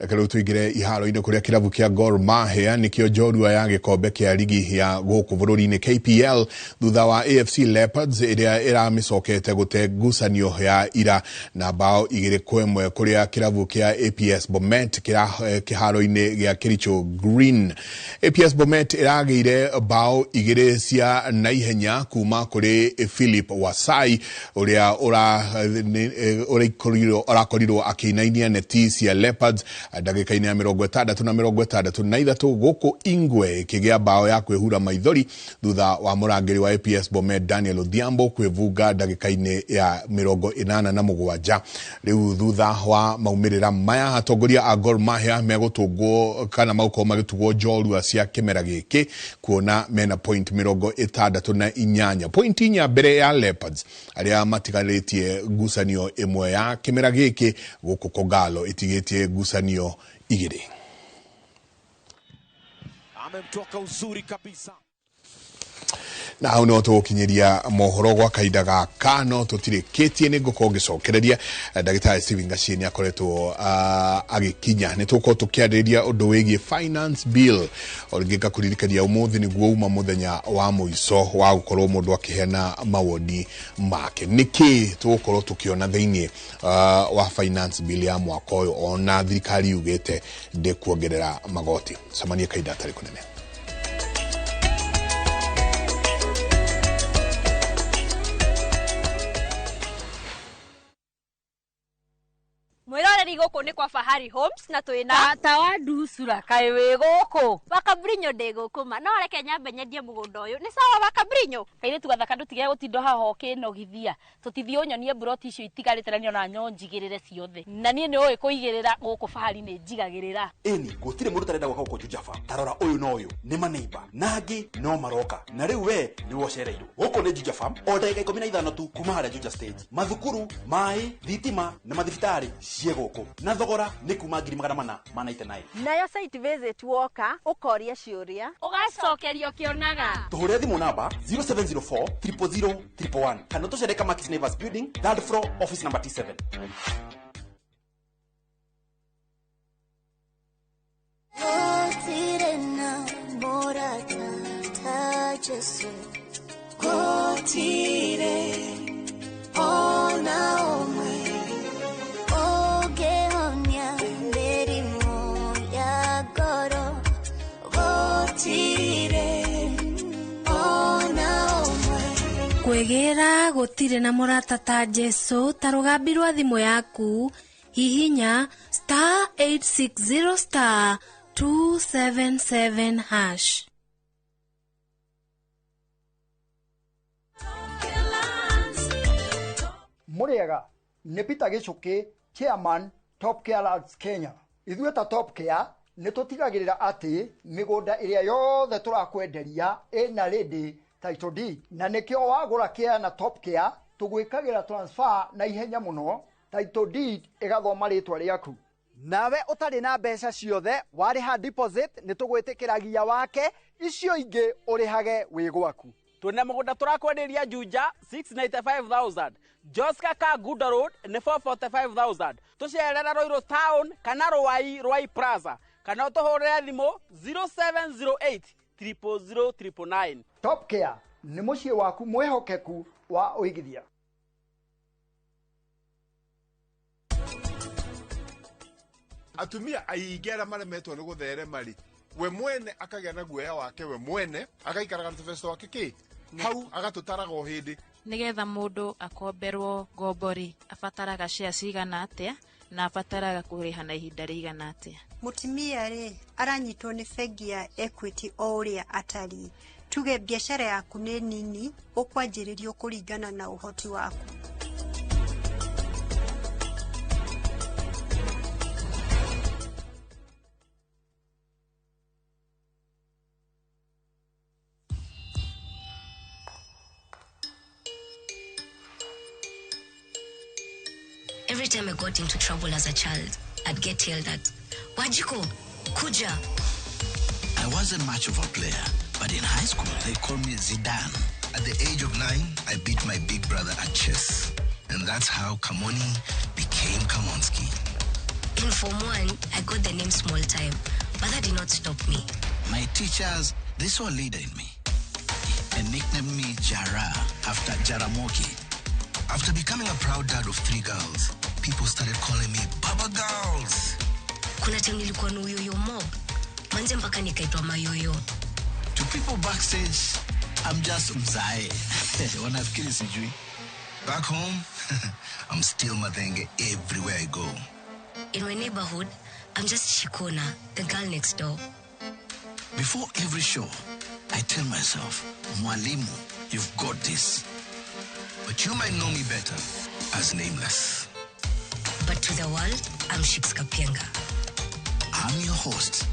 S15: Reke rĩu tũingĩre iharo-inĩ kũrĩa kĩrabu kĩa Gor Mahia nĩkĩo njorua ya gĩkombe kĩa rigi ya gũkũ bũrũri-inĩ KPL, thutha wa AFC Leopards ĩrĩa ĩramĩcokete gũte ngucanio ya ira na bao 2-1 kũrĩa kĩrabu kĩa APS Bomet kĩharo-inĩ gĩa Kericho Green. APS Bomet ĩragĩire bao 2 cia naihenya kuma kũrĩ Philip Wasai ũrĩa ũrakorirwo akĩinainia neti cia Leopards ndagĩka-inĩ ya 60 na 63, gũkũ Ingwe ĩkĩgĩa bao ya kwĩhura maithori thutha wa mũrangĩri wa APS Bomet Daniel Odhiambo kwĩbunga ndagĩka-inĩ ya 87. Rĩu thutha wa maumĩrĩra maya, atongoria a Gor Mahia megũtũngwo kana magũkorwo magĩtugwo njorua cia kĩmera gĩkĩ, kuona mena point 68, point 4 mbere ya Leopards arĩa matigarĩtie ngucanio ĩmwe ya kĩmera gĩkĩ, gũkũ Kogalo ĩtigĩtie ngucanio 2.
S28: Amemtoka uzuri kabisa.
S15: Na hau no tũgũkinyĩria mohoro gwa kahinda gaka, no tũtirĩkĩtie, nĩ ngũkorwo ngĩcokereria ndagĩtarĩ Stephen Gachie nĩ akoretwo agĩkinya. Nĩ tũgũkorwo tũkĩarĩrĩria ũndũ wĩgiĩ finance bill. O rĩngĩ ngakũririkania ũmũthĩ nĩguo uma mũthenya wa mũico wa gũkorwo mũndũ akĩheana mawoni make. Nĩkĩ tũgũkorwo tũkĩona thĩinĩ wa finance bill ya mwaka ũyũ, ona thirikari yugĩte ndĩkuongerera magoti? Cemania kahinda atarĩ kũnene.
S16: Mwiroreri gũkũ nĩ kwa Fahari Homes na twĩna
S17: tata wa nducura, kaĩ wĩ gũkũ?
S16: Wakabrinyo ndĩ gũkũ ma, no reke nyambe nyendie mũgũnda ũyũ. Nĩ sawa Wakabrinyo?
S17: Kairĩtu gathaka, ndũtige gũtinda haha ũkĩnogithia. Tũtithiĩ ũnyonie mburoti icio itigarĩte na niona nyo njigĩrĩre ciothe, na niĩ nĩ ũĩ kũigĩrĩra gũkũ Fahari nĩ njigagĩrĩra.
S18: Ĩni gũtirĩ mũndũ ũtarenda gwaka gũkũ Juja Farm. Ta rora ũyũ na ũyũ nĩ maneiba na angĩ no maroka, na rĩu we nĩwe ũcereirwo. Gũkũ nĩ Juja Farm, o ndagĩka 15 tu kuma harĩa Juja stage. Mathukuru, maĩ, thitima na mathibitarĩ ciĩ gũkũ, na thogora nĩ kuma 499,000.
S19: Nayo site visit woka ũkoria ciũria
S17: ũgacokerio kĩonaga.
S18: Tũhũrĩre thimũ namba 0704 000 111 kana tũcere Kamakis Neighbors Building, third floor, office number T7.
S20: Kwĩgĩra gũtirĩ na mũrata ta Jesu, ta rũgambi rwa thimũ yaku, hihinya star 860 star 277 hash.
S21: Mũrĩega, nĩ Peter Gĩchũkĩ, chairman Top Care Lands Kenya. Ithuĩ ta Top Care nĩ tũtigagĩrĩra atĩ mĩgũnda ĩrĩa yothe tũrakwenderia ĩna ready title deed. Na nĩkĩo wagũra kĩa na Top Care tũgwĩkagĩra transfer na ihenya mũno, title deed ĩgathoma rĩtwa rĩaku. Nawe ũtarĩ na mbeca ciothe warĩha deposit nĩ tũgwĩtĩkĩragia wake, icio ingĩ ũrĩhage wĩ gwaku.
S1: Twĩna mũgũnda tũrakwenderia Juja 695,000, Joska Kangundo Road nĩ 445,000. Tũcerera Ruiru Town kana Ruai, Ruai Plaza, kana ũtũhũrĩre thimũ 0708 000 999.
S21: Top Care nĩ mũciĩ waku mwĩhokeku wa ũigithia.
S2: Atumia aingĩ arĩa maremetwo nĩ gũtherema rĩ, we mwene akagĩa na guoya wake, we mwene agaikaraga na tũbeca twake kĩ hau agatũtaraga o hĩndĩ.
S3: Nĩgetha mũndũ akomberwo ngombo rĩ, abataraga share cigana atĩa na abataraga kũrĩha na ihinda rĩigana atĩa?
S22: Mũtumia rĩ, aranyitwo nĩ bengi ya Equity o ũrĩa atariĩ. Tuge biacara yaku nĩ nini, ũkwanjĩrĩrio kũringana na ũhoti waku.
S23: Every time I got into trouble as a child, I'd get yelled at. Wajiko, Kuja.
S24: I wasn't much of a player, but in high school, they called me Zidane.
S25: At the age of 9, I beat my big brother at chess. And that's how Kamoni became Kamonski.
S23: In Form 1, I got the name Small Time, but that did not stop me.
S24: My teachers, they saw a leader in me and nicknamed me Jara after Jaramogi.
S25: After becoming a proud dad of 3 girls, people started calling me Baba Girls.
S23: Kuna time nilikuwa na uyoyo mob. Manze mpaka nikaitwa mayoyo.
S24: To people backstage, I'm just mzae. Wanafikiri sijui.
S25: Back home, I'm still Mathenge everywhere I go.
S23: In my neighborhood, I'm just Shikona, the girl next door.
S24: Before every show, I tell myself, Mwalimu, you've got this.
S25: But you might know me better as Nameless.
S23: But to the world, I'm Shiks Kapenga.
S24: I'm your host,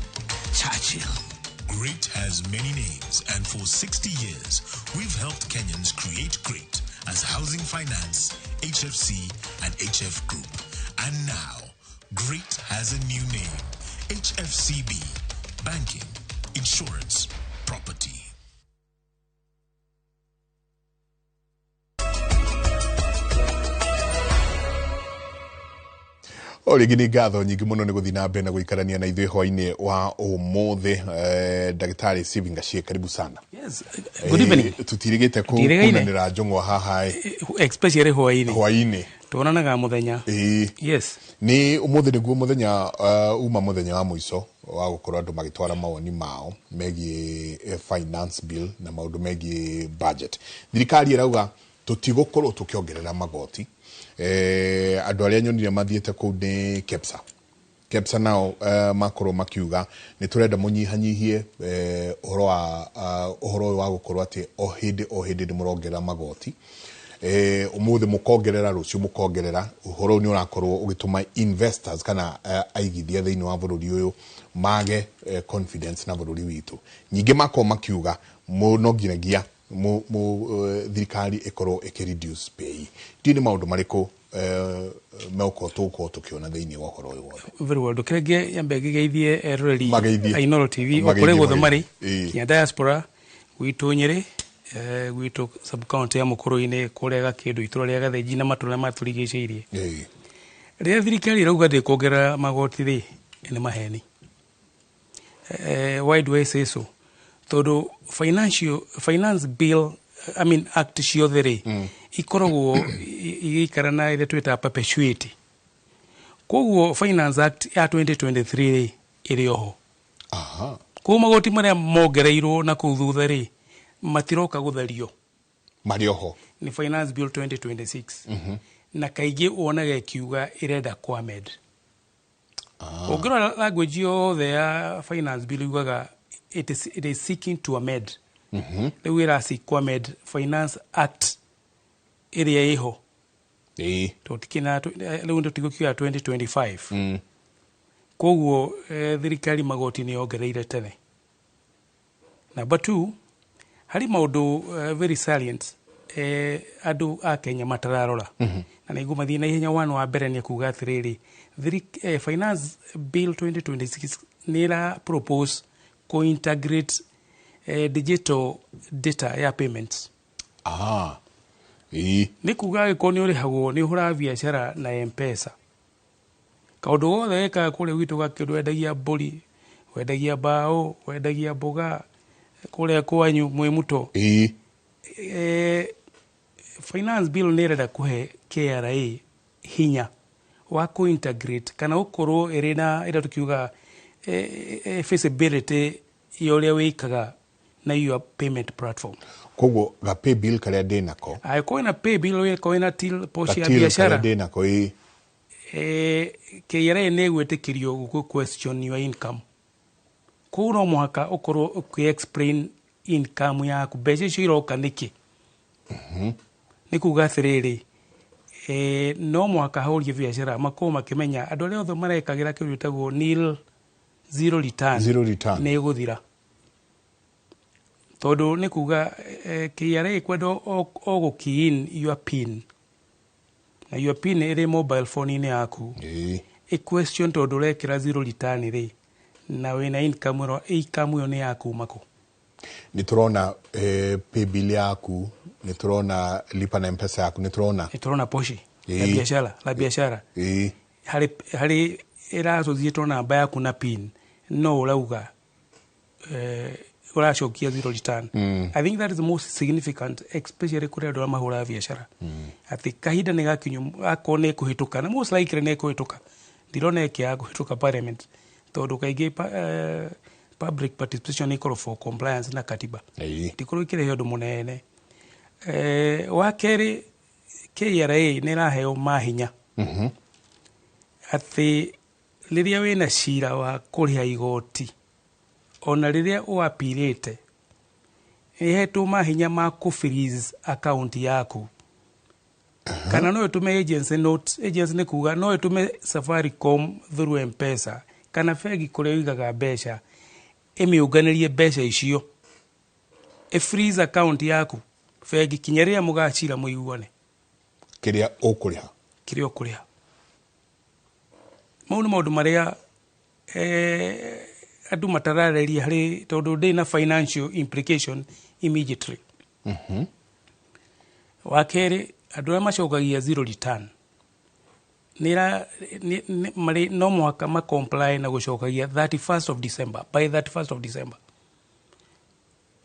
S24: Churchill.
S26: Great has many names, and for 60 years, we've helped Kenyans create great as Housing Finance, HFC, and HF Group. And now, Great has a new name, HFCB, Banking, Insurance, Property.
S15: O rĩngĩ nĩ ngatho nyingĩ mũno nĩ gũthiĩ na mbere na gũikarania na ithuĩ hwainĩ wa ũmũthĩ. Ndagĩtarĩ Stephen Gachie, karibu sana.
S8: Yes, good evening.
S15: Tutirigĩte kunanĩra njũng'wa haha,
S8: especially hwainĩ.
S15: Hwainĩ
S8: tuonanaga mũthenya. Yes.
S15: Nĩ ũmũthĩ nĩguo mũthenya uma mũthenya wa mũico wa gũkorwo andũ magĩtwara mawoni mao megiĩ finance bill na maũndũ megiĩ budget. Thirikari ĩrauga tũtigũkorwo tũkĩongerera magoti. Andũ arĩa nyonire mathiĩte kũu nĩ KEPSA. KEPSA nao makorwo makiuga nĩ tũrenda mũnyihanyihie ũhoro wa ũhoro ũyũ wa gũkorwo atĩ o hĩndĩ nĩ mũrongerera magoti. Ũmũthĩ mũkongerera, rũciũ mũkongerera. Ũhoro ũyũ nĩ ũrakorwo ũgĩtũma investors kana aigithia thĩinĩ wa bũrũri ũyũ mage confidence na bũrũri witũ. Nyingĩ makorwo makiuga no nginyagia thirikari ĩkorwo ĩkĩ reduce pay. Ndiũĩ nĩ maũndũ marĩkũ megũkorwo tũgũkorwo tũkĩona thĩinĩ wa ũhoro ũyũ wothe.
S8: Very well. Ndũkĩrenge nyambe ngĩgeithie eroreri
S15: Mageithie.
S8: a Inooro TV o kũrĩa guothe marĩ, nginya diaspora gwitũ Nyĩrĩ, gwitũ sub county ya Mũkũrũ-inĩ, kũrĩa Gakĩndũ, itũra rĩa Gathĩnji na matũra matũrigicĩirie. Rĩrĩa thirikari ĩrauga ndĩkuongerera magoti rĩ, nĩ maheni. Why do I say so? Tondũ finance bill, I mean act ciothe rĩ, ikoragwo igĩikara na ĩrĩa twĩtaga perpetuity. Koguo Finance Act ya 2023 rĩ, ĩrĩ oho. Koguo magoti marĩa mongereirwo na kũu thutha rĩ, matiroka gũtherio.
S15: Marĩ oho.
S8: Nĩ Finance Bill 2026. Na kaingĩ wonaga ĩkiuga ĩrenda kũ amend. Ũngĩrora language yothe ya Finance Bill yugaga it is seeking to amend. Rĩu ĩra seek kũ amend Finance Act ĩrĩa ĩho. Rĩu tũtigũkiuga 2025. Koguo thirikari magoti nĩ yongereire tene. Number 2,
S5: Harĩ maũndũ very salient andũ a Kenya matararora na nĩ ngũmathiĩ na ihenya. One wa mbere nĩ kuga atĩrĩrĩ, Finance Bill 2026 nĩ ĩra propose kũ-integrate digital data ya payments.
S15: Ah, ĩĩ.
S5: Nĩ kuga angĩkorwo nĩ ũrĩhagwo, nĩ ũhũraga biacara na Mpesa, kaũndũ gothe wekaga kũrĩa gwitũ gakĩndũ, wendagia mbũri, wendagia mbaũ, wendagia mboga kũrĩa kwanyu mwĩ mũto. Finance Bill nĩ ĩrenda kũhe KRA hinya wa kũ-integrate kana gũkorwo ĩrĩ na ĩrĩa tũkiuga feasibility ya ũrĩa wĩkaga na your payment platform.
S15: Koguo ga pay bill karĩa ndĩ nako,
S5: Angĩkorwo wĩna pay bill, wĩna wĩna till post ya
S15: ga till
S5: biacara,
S15: karĩa ndĩ nako, ĩĩ.
S5: KRA nĩ ĩgwĩtĩkĩrio gũ question your income. Koguo no mũhaka ũkorwo ũkĩ explain income yaku, mbeca icio iroka nĩkĩ. Nĩ kuga atĩrĩrĩ, no mũhaka ahũri biacara makorwo makĩmenya andũ arĩa othe marekagĩra kĩndũ gĩtagwo nil, zero return,
S15: Zero return.
S5: nĩ ĩgũthira, tondũ nĩ kuga KRA kwenda o gũ key in your PIN, na your PIN ĩrĩ mobile phone-inĩ yaku, ĩ question tondũ ũrekĩra zero return rĩ, na wĩna income ĩno, income ĩyo nĩ ya kuma kũ?
S15: Nĩ tũrona pay bill yaku, nĩ tũrona lipa na Mpesa yaku, nĩ tũrona
S5: Nĩ tũrona pochi la biashara, la biashara harĩ ĩrassociatwo namba yaku na PIN, no ũrauga ũracokia zero return. I think that is the most significant, especially kũrĩ andũ arĩa mahũraga biacara, atĩ kahinda nĩ gakinyu akorwo nĩ kũhĩtũka, na most likely nĩ kũhĩtũka, ndirona ĩkĩaga kũhĩtũka parliament, tondũ kaingĩ public participation ĩkorwo for compliance na katiba, ndikorwo ĩkĩrehe ũndũ mũnene. Wa kerĩ, KRA nĩ ĩraheo mahinya atĩ rĩrĩa wĩna cira wa kũrĩha igoti, ona rĩrĩa ũapirĩte, ĩhetwo mahinya ma kũ freeze account yaku, kana no ĩtũme agency note. Agency nĩ kuga no ĩtũme Safaricom through Mpesa kana bengi kũrĩa ũigaga mbeca, ĩmĩũnganĩrie mbeca icio, ĩ freeze account yaku bengi kinya rĩrĩa mũgacira mũiguane
S15: kĩrĩa ũkũrĩha.
S5: Kĩrĩa ũkũrĩha. Mau nĩ maũndũ marĩa andũ matarareria harĩ, tondũ ndĩ na financial implication immediately. Wa kerĩ, andũ arĩa macokagia zero return nĩ marĩ no mũhaka ma comply na gũcokagia 31st of December, by 31st of December.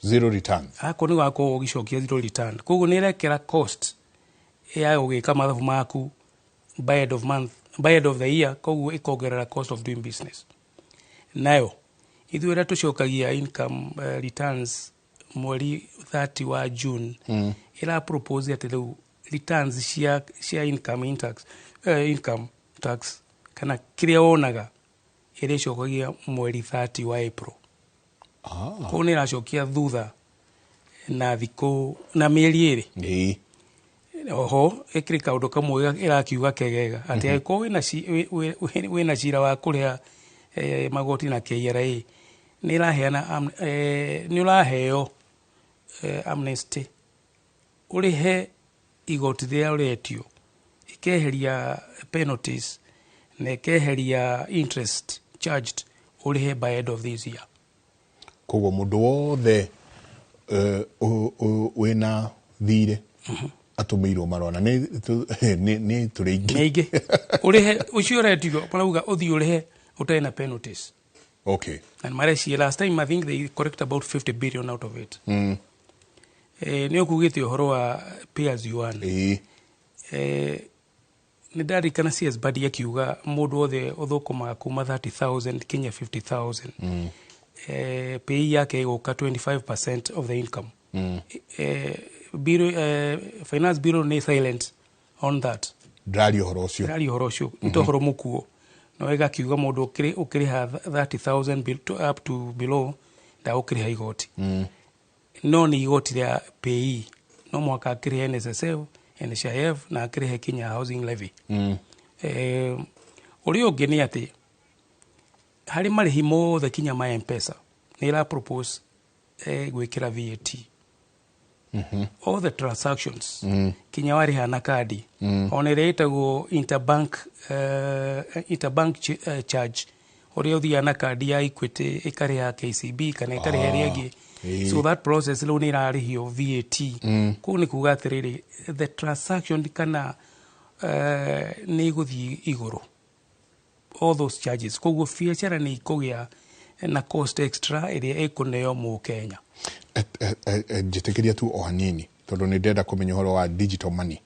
S15: Zero returns.
S5: Akorwo nĩ wakorwo ũgĩcokia zero return, koguo nĩ ĩrekĩra cost ya gũgĩka mathabu maku by end of month, by end of the year, koguo ĩkongerera cost of doing business. Nayo ithuĩ arĩa tũcokagia income returns mweri 30 wa June, ĩra propose atĩ rĩu returns cia income tax kana kĩrĩa wonaga ĩrĩcokagia mweri 30 wa April. Koguo nĩ ĩracokia thutha na thikũ na mĩeri 2. Oho ĩkĩrĩ kaũndũ kamwe ĩrakiuga kegega, atĩ angĩkorwo wĩna cira wa kũrĩha magoti na KRA, nĩ ĩraheana nĩ ũraheo amnesty ũrĩhe igoti rĩrĩa ũretio, ĩkeheria penalties na ĩkeheria interest charged, ũrĩhe by end of this year.
S15: Koguo mũndũ wothe wĩna thirĩ atũmĩirwo marũa na nĩ tũrĩ aingĩ.
S5: Nĩ aingĩ. Ũrĩhe ũcio ũretio, marauga ũthiĩ ũrĩhe ũtarĩ na penalties. And marecia last time, I think they collect about 50 billion out of it. Nĩ ũkugĩte ũhoro wa pay as you earn. Nĩ ndarikana CS Badi akiuga mũndũ wothe ũthũkũmaga kuma 30,000 kinya 50,000, pay yake ĩgũka 25% of the income. Finance Bureau nĩ silent on that.
S15: Ndĩraria ũhoro ũcio.
S5: Ndĩraria ũhoro ũcio nĩ ta ũhoro mũkuo, no ĩgakiuga mũndũ ũkĩrĩha 30,000 up to below ndagũkĩrĩha igoti. No nĩ igoti rĩa PAYE, no mũhaka akĩrĩhe NSSF, NHIF na akĩrĩhe kinya housing levy. Ũrĩa ũngĩ nĩ atĩ harĩ marĩhi mothe kinya ma Mpesa nĩ ĩra propose gwĩkĩra VAT. All the transactions, kinya warĩha na kandi, ona ĩrĩa ĩtagwo interbank charge, ũrĩa ũthiaga na kandi ya Equity ĩkarĩha KCB kana ĩkarĩha ĩrĩa ĩngĩ. So that process rĩu nĩ ĩrarĩhio VAT. Kũu nĩ kuga atĩrĩrĩ, the transaction kana nĩ ĩgũthiĩ igũrũ, all those charges. Koguo biacara nĩ ikũgĩa na cost extra ĩrĩa ĩkũneo Mũkenya.
S15: Njĩtĩkĩria tu o hanini, tondũ nĩ ndĩrenda kũmenya ũhoro wa digital money.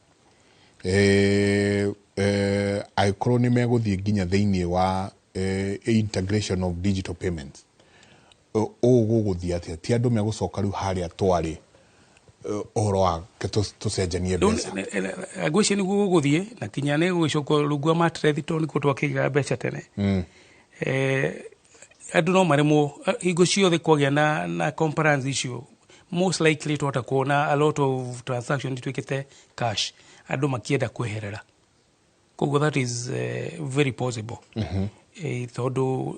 S15: Angĩkorwo nĩ megũthiĩ nginya thĩinĩ wa integration of digital payments, ũũ gũgũthiĩ atĩa? Ti andũ megũcoka rĩu harĩa twarĩ, ũhoro wa tũcenjanie mbeca?
S5: Ngwĩciria nĩguo gũgũthiĩ, na kinya nĩ gũgĩcoka rungu wa materethi, tondũ nĩkuo twakĩigaga mbeca tene. Andũ no maremwo hingo ciothe kwagĩa na compliance issue. Most likely twahota kuona a lot of transaction ituĩkĩte cash, andũ makĩenda kweherera. Koguo that is very possible. Tondũ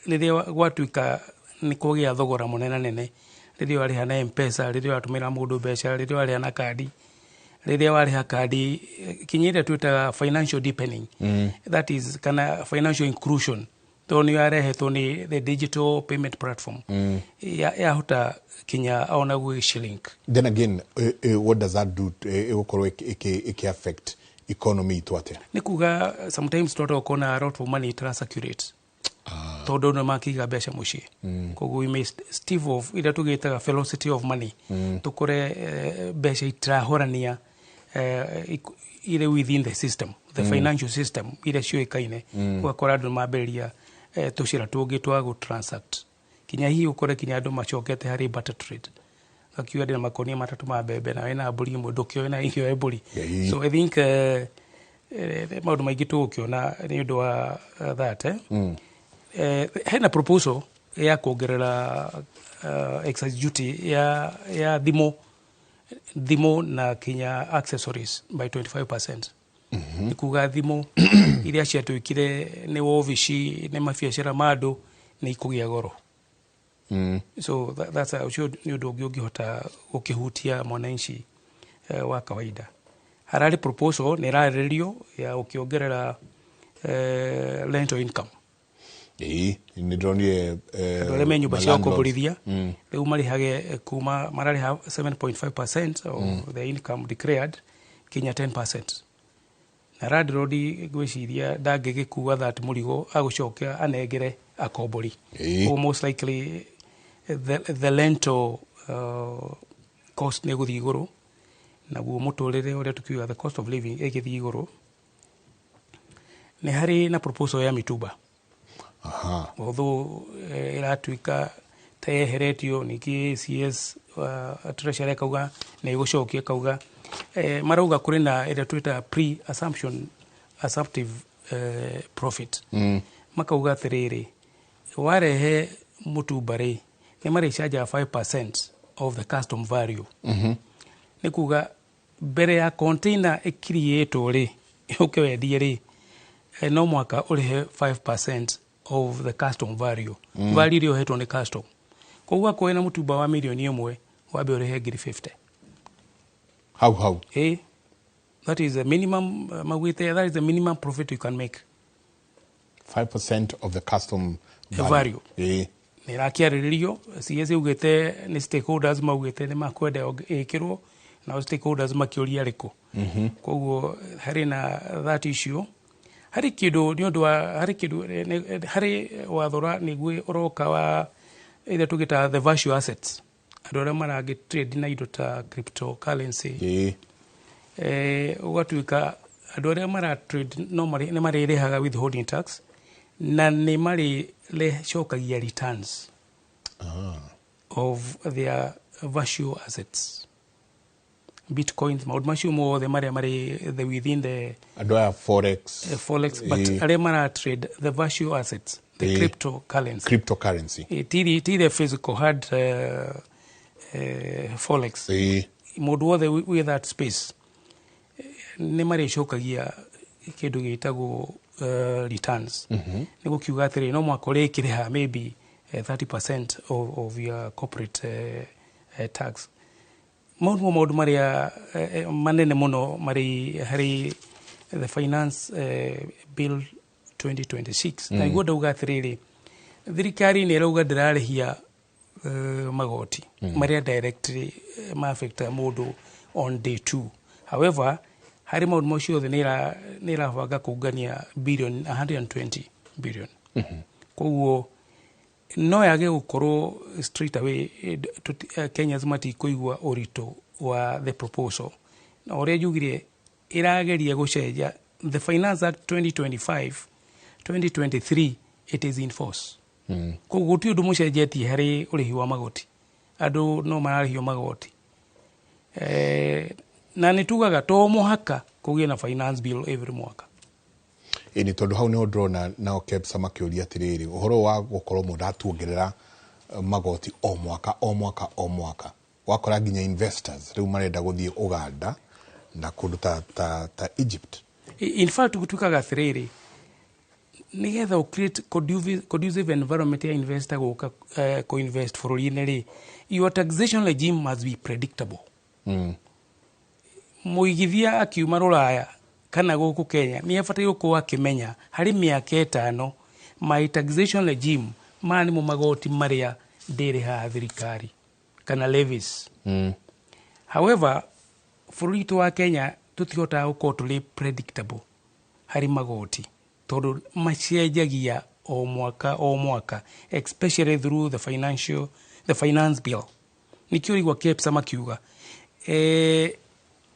S5: rĩrĩa gwatuĩka nĩ kwagĩa thogora mũnene rĩrĩa warĩha na M-Pesa, rĩrĩa watũmĩra mũndũ mbeca, rĩrĩa warĩha na kandi, rĩrĩa warĩha kandi, kinya ĩrĩa twĩtaga financial deepening, that is kana financial inclusion, tondũ nĩ yarehetwo nĩ the digital payment platform, yahota kinya ona gwĩ
S15: Then again, what does that do? Ĩgũkorwo ĩkĩ affect economy itũ atĩa?
S5: Nĩ kuga sometimes twahota kuona a lot of money circulate, tondũ nĩ makĩiga mbeca mũciĩ. Koguo we may stave off ĩrĩa tũgĩtaga velocity of money. Tũkore mbeca itirahorania, irĩ within the system, the financial system iria ciũĩkaine. Ũgakora andũ nĩ mambĩrĩria tũcĩra tũngĩ twa gũ transact, kinya hihi ũkore kinya andũ macokete harĩ barter trade, gakiuga ndĩna makonia 3 ma mbembe na wĩna mbũri ĩmwe, ndũkĩoe na ikĩoe mbũri. So I think maũndũ maingĩ tũgũkĩona nĩ ũndũ wa that. Hena proposal ya kuongerera excise duty ya thimũ na kinya accessories by 25%. Nĩ kuga thimũ iria ciatuĩkire nĩ wobici, nĩ mabiacara ma andũ, nĩ ikũgĩa goro. So that's ũcio nĩ ũndũ ũngĩ ũngĩhota gũkĩhutia mwananchi wa kawaida. Hararĩ proposal nĩ ĩrarĩrĩrio ya gũkĩongerera rental income.
S15: Ĩĩ, nĩ ndĩronire.
S5: Andũ arĩa me nyũmba cia gũkomborithia rĩu marĩhage kuma mararĩha 7.5% of the income declared kinya 10%, na landlord ngwĩciria ndangĩgĩkua that mũrigo agũcoka anengere akombori. Koguo most likely the rental cost nĩ ĩgũthiĩ igũrũ, naguo mũtũrĩre ũrĩa tũkiuga the cost of living ĩgĩthiĩ igũrũ. Nĩ harĩ na proposal ya mitumba. Although ĩratuĩka ta yeheretio, ningĩ CS Treasury akauga nĩ ĩgũcokia, kauga marauga kũrĩ na ĩrĩa twĩtaga pre assumption assumptive profit. Makauga atĩrĩrĩ, warehe mũtumba rĩ, nĩ marĩcanjaga 5% of the custom value. Nĩ kuga mbere ya container ĩkiriĩtwo rĩ, ũke wendie rĩ, no mwaka ũrĩhe 5% of the custom value, value ĩrĩa ũhetwo nĩ custom. Koguo akorwo wĩna mũtumba wa mirioni 1, wambe ũrĩhe ngiri 50.
S15: Hau hau.
S5: That is the minimum, maugĩte that is the minimum profit you can make.
S15: 5% of the custom
S5: value. Nĩ ĩrakĩarĩrĩrio. CS augĩte nĩ stakeholders maugĩte nĩ makwenda ĩkĩrwo, nao stakeholders makĩũria rĩkũ. Koguo harĩ na that issue. Harĩ kĩndũ nĩ ũndũ wa harĩ kĩndũ harĩ wathora nĩguo ũroka wa ĩrĩa tũgĩtaga the virtual assets, andũ arĩa marangĩ trade na indo ta cryptocurrency. Ũgatuĩka andũ arĩa mara trade no nĩ marĩrĩhaga withholding tax na nĩ marĩcokagia returns of their virtual assets, bitcoins, maũndũ macio mothe marĩa marĩ within the
S15: Andũ aya forex.
S5: Forex, but arĩa mara trade the virtual assets, the cryptocurrency.
S15: Cryptocurrency.
S5: Ti the physical hard forex. Mũndũ wothe wĩ that space, nĩ marĩcokagia kĩndũ gĩtagwo returns. Nĩ gũkiuga atĩrĩ, no mwaka ũrĩkĩrĩha maybe 30% of your corporate tax. Mau nĩmo maũndũ marĩa manene mũno marĩ harĩ the finance bill 2026. Na niguo ndauga atĩrĩrĩ, thirikari nĩ ĩrauga ndĩrarĩhia magoti marĩa directly ma-affecta mũndũ on day two. However, harĩ maũndũ macio othe nĩ ĩrabanga kũngania billion 120 billion. Koguo no yage gũkorwo straight away Kenyans matikũigua ũritũ wa the proposal. Na ũrĩa njugire, ĩrageria gũcenjia the Finance Act 2025 2023, it is in force. Koguo gũtirĩ ũndũ mũcenjetie harĩ ũrĩhi wa magoti, andũ no mararĩhio magoti. Na nĩ tugaga to mũhaka kũgĩe na finance bill every mwaka.
S15: Ĩ nĩ tondũ hau nĩho ndĩrona nao KEPSA makĩũria atĩrĩrĩ, ũhoro wa gũkorwo mũratuongerera magoti o mwaka o mwaka o mwaka, wakora nginya investors rĩu marenda gũthiĩ Uganda na kũndũ ta Egypt.
S5: In fact, gũtuĩkaga atĩrĩrĩ, nĩgetha ũ create conducive environment ya investor gũka kũ-invest bũrũri-inĩ rĩ, your taxation regime must be predictable. Mũigithia akiuma rũraya kana gũkũ Kenya nĩ abataire gũkorwo akĩmenya harĩ mĩaka 5 my taxation regime, maya nĩmo magoti marĩa ndĩrĩhaga thirikari kana levies. However, bũrũri witũ wa Kenya tũtihotaga gũkorwo tũrĩ predictable harĩ magoti tondũ macenjagia o mwaka o mwaka, especially through the finance bill. Nĩkĩo ũraigua KEPSA makiuga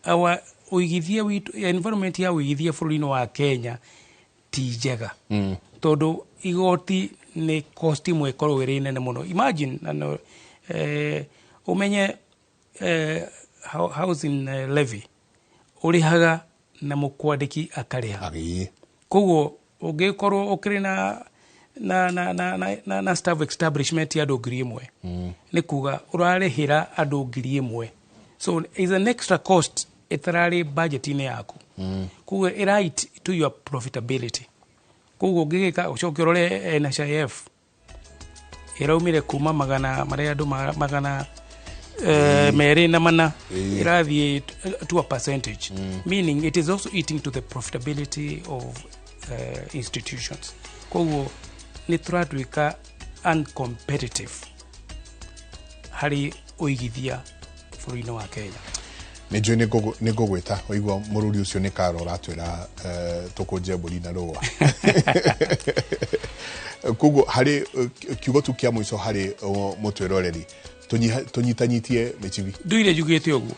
S5: our ũigithia witũ, environment ya ũigithia bũrũri-inĩ wa Kenya ti njega tondũ igoti nĩ cost imwe ĩkoragwo ĩrĩ nene mũno. Imagine na no, ũmenye housing levy ũrĩhaga na mũkwandĩki akarĩha. Koguo ũngĩkorwo ũkĩrĩ na staff establishment ya andũ 1,000, nĩ kuga ũrarĩhĩra andũ 1,000, so is an extra cost ĩtararĩ budget-inĩ yaku. Koguo ĩra eat to your profitability. Koguo ũngĩgĩka ũcoke ũrore NHIF ĩraumire kuma magana marĩa andũ 204 ĩrathiĩ to a percentage, meaning it is also eating to the profitability of institutions. Koguo nĩ tũratuĩka uncompetitive harĩ ũigithia bũrũri-inĩ wa Kenya.
S15: Nĩ njũĩ nĩ ngũgwĩta waigua mũrũri ũcio nĩ karo ũratwĩra tũkũnje mbũri na rũa. Koguo harĩ kiugo tu kĩa mũico harĩ mũtwĩroreri, tũnyitanyitie mĩcibi.
S5: Nduire njugĩte ũguo,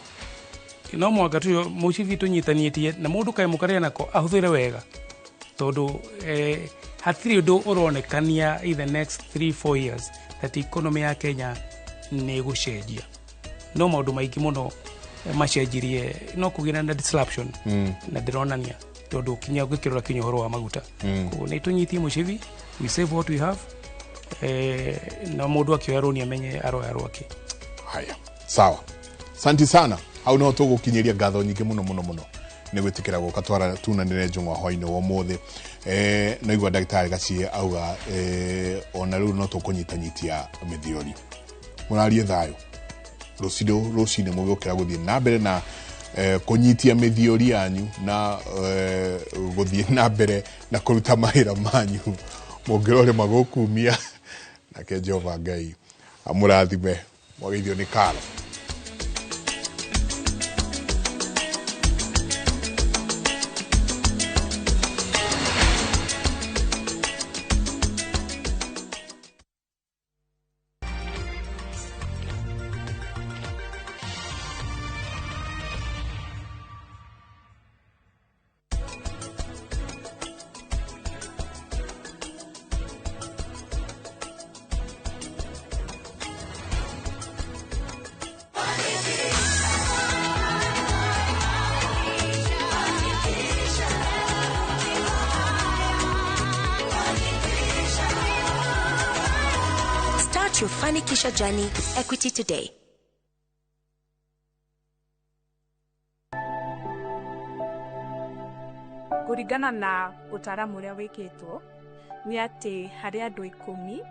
S5: no mũhaka tuyo mũcibi tũnyitanĩtie na mũndũ kaĩ mũkarĩa nako ahũthĩre wega tondũ hatirĩ ũndũ ũronekania in the next 3 4 years that economy ya Kenya nĩ ĩgũcenjia. No maũndũ maingĩ mũno macenjirie, no kũgĩra na disruption na ndĩronania tondũ kinya ũngĩkĩrora kinya ũhoro wa maguta. Koguo nĩ tũnyitie mũcibi, we save what we have, na mũndũ akĩoya rũni amenye aroya rwake.
S15: Haya, sawa, santi sana. Hau niho tũgũkinyĩria. Ngatho nyingĩ mũno mũno mũno nĩ gwĩtĩkĩra gũka twara tunanĩre njũng'wa hwainĩ wa ũmũthĩ. No igua ndagĩtarĩ Gacie auga ona rĩu no tũkũnyitanyitia mĩthiori. Mũrarie thayũ rũcinĩ rũcinĩ mũgĩũkĩra gũthiĩ na mbere na kũnyitia mĩthiori yanyu na gũthiĩ na mbere na kũruta mawĩra manyu mũngĩrorĩma gũkumia nake Jehova Ngai amũrathime. Mwageithio nĩ Karo.
S23: Start your Fanikisha journey with Equity today.
S6: Kũringana na ũtaaramu ũrĩa wĩkĩtwo nĩ atĩ harĩ andũ 10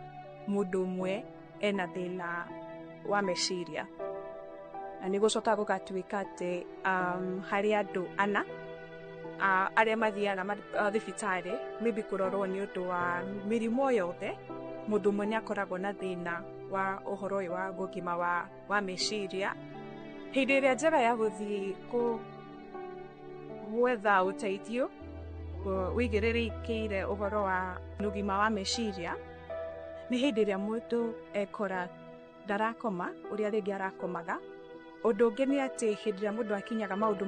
S6: mũndũ ũmwe ena thĩna wa meciria. Na nĩ gũcoka gũgatuĩka atĩ harĩ andũ ana arĩa mathiaga thibitarĩ maybe kũrorwo nĩ ũndũ wa mĩrimũ yothe, mũndũ ũmwe nĩ akoragwo na thĩna wa ũhoro ũyũ wa ũgima wa meciria. Hĩndĩ ĩrĩa njega ya gũthiĩ gwetha ũteithio wĩigĩrĩrĩkĩire ũhoro wa ũgima wa meciria nĩ hĩndĩ ĩrĩa mũndũ ekora ndarakoma ũrĩa rĩngĩ arakomaga. Ũndũ ũngĩ nĩ atĩ hĩndĩ ĩrĩa mũndũ akinyaga maũndũ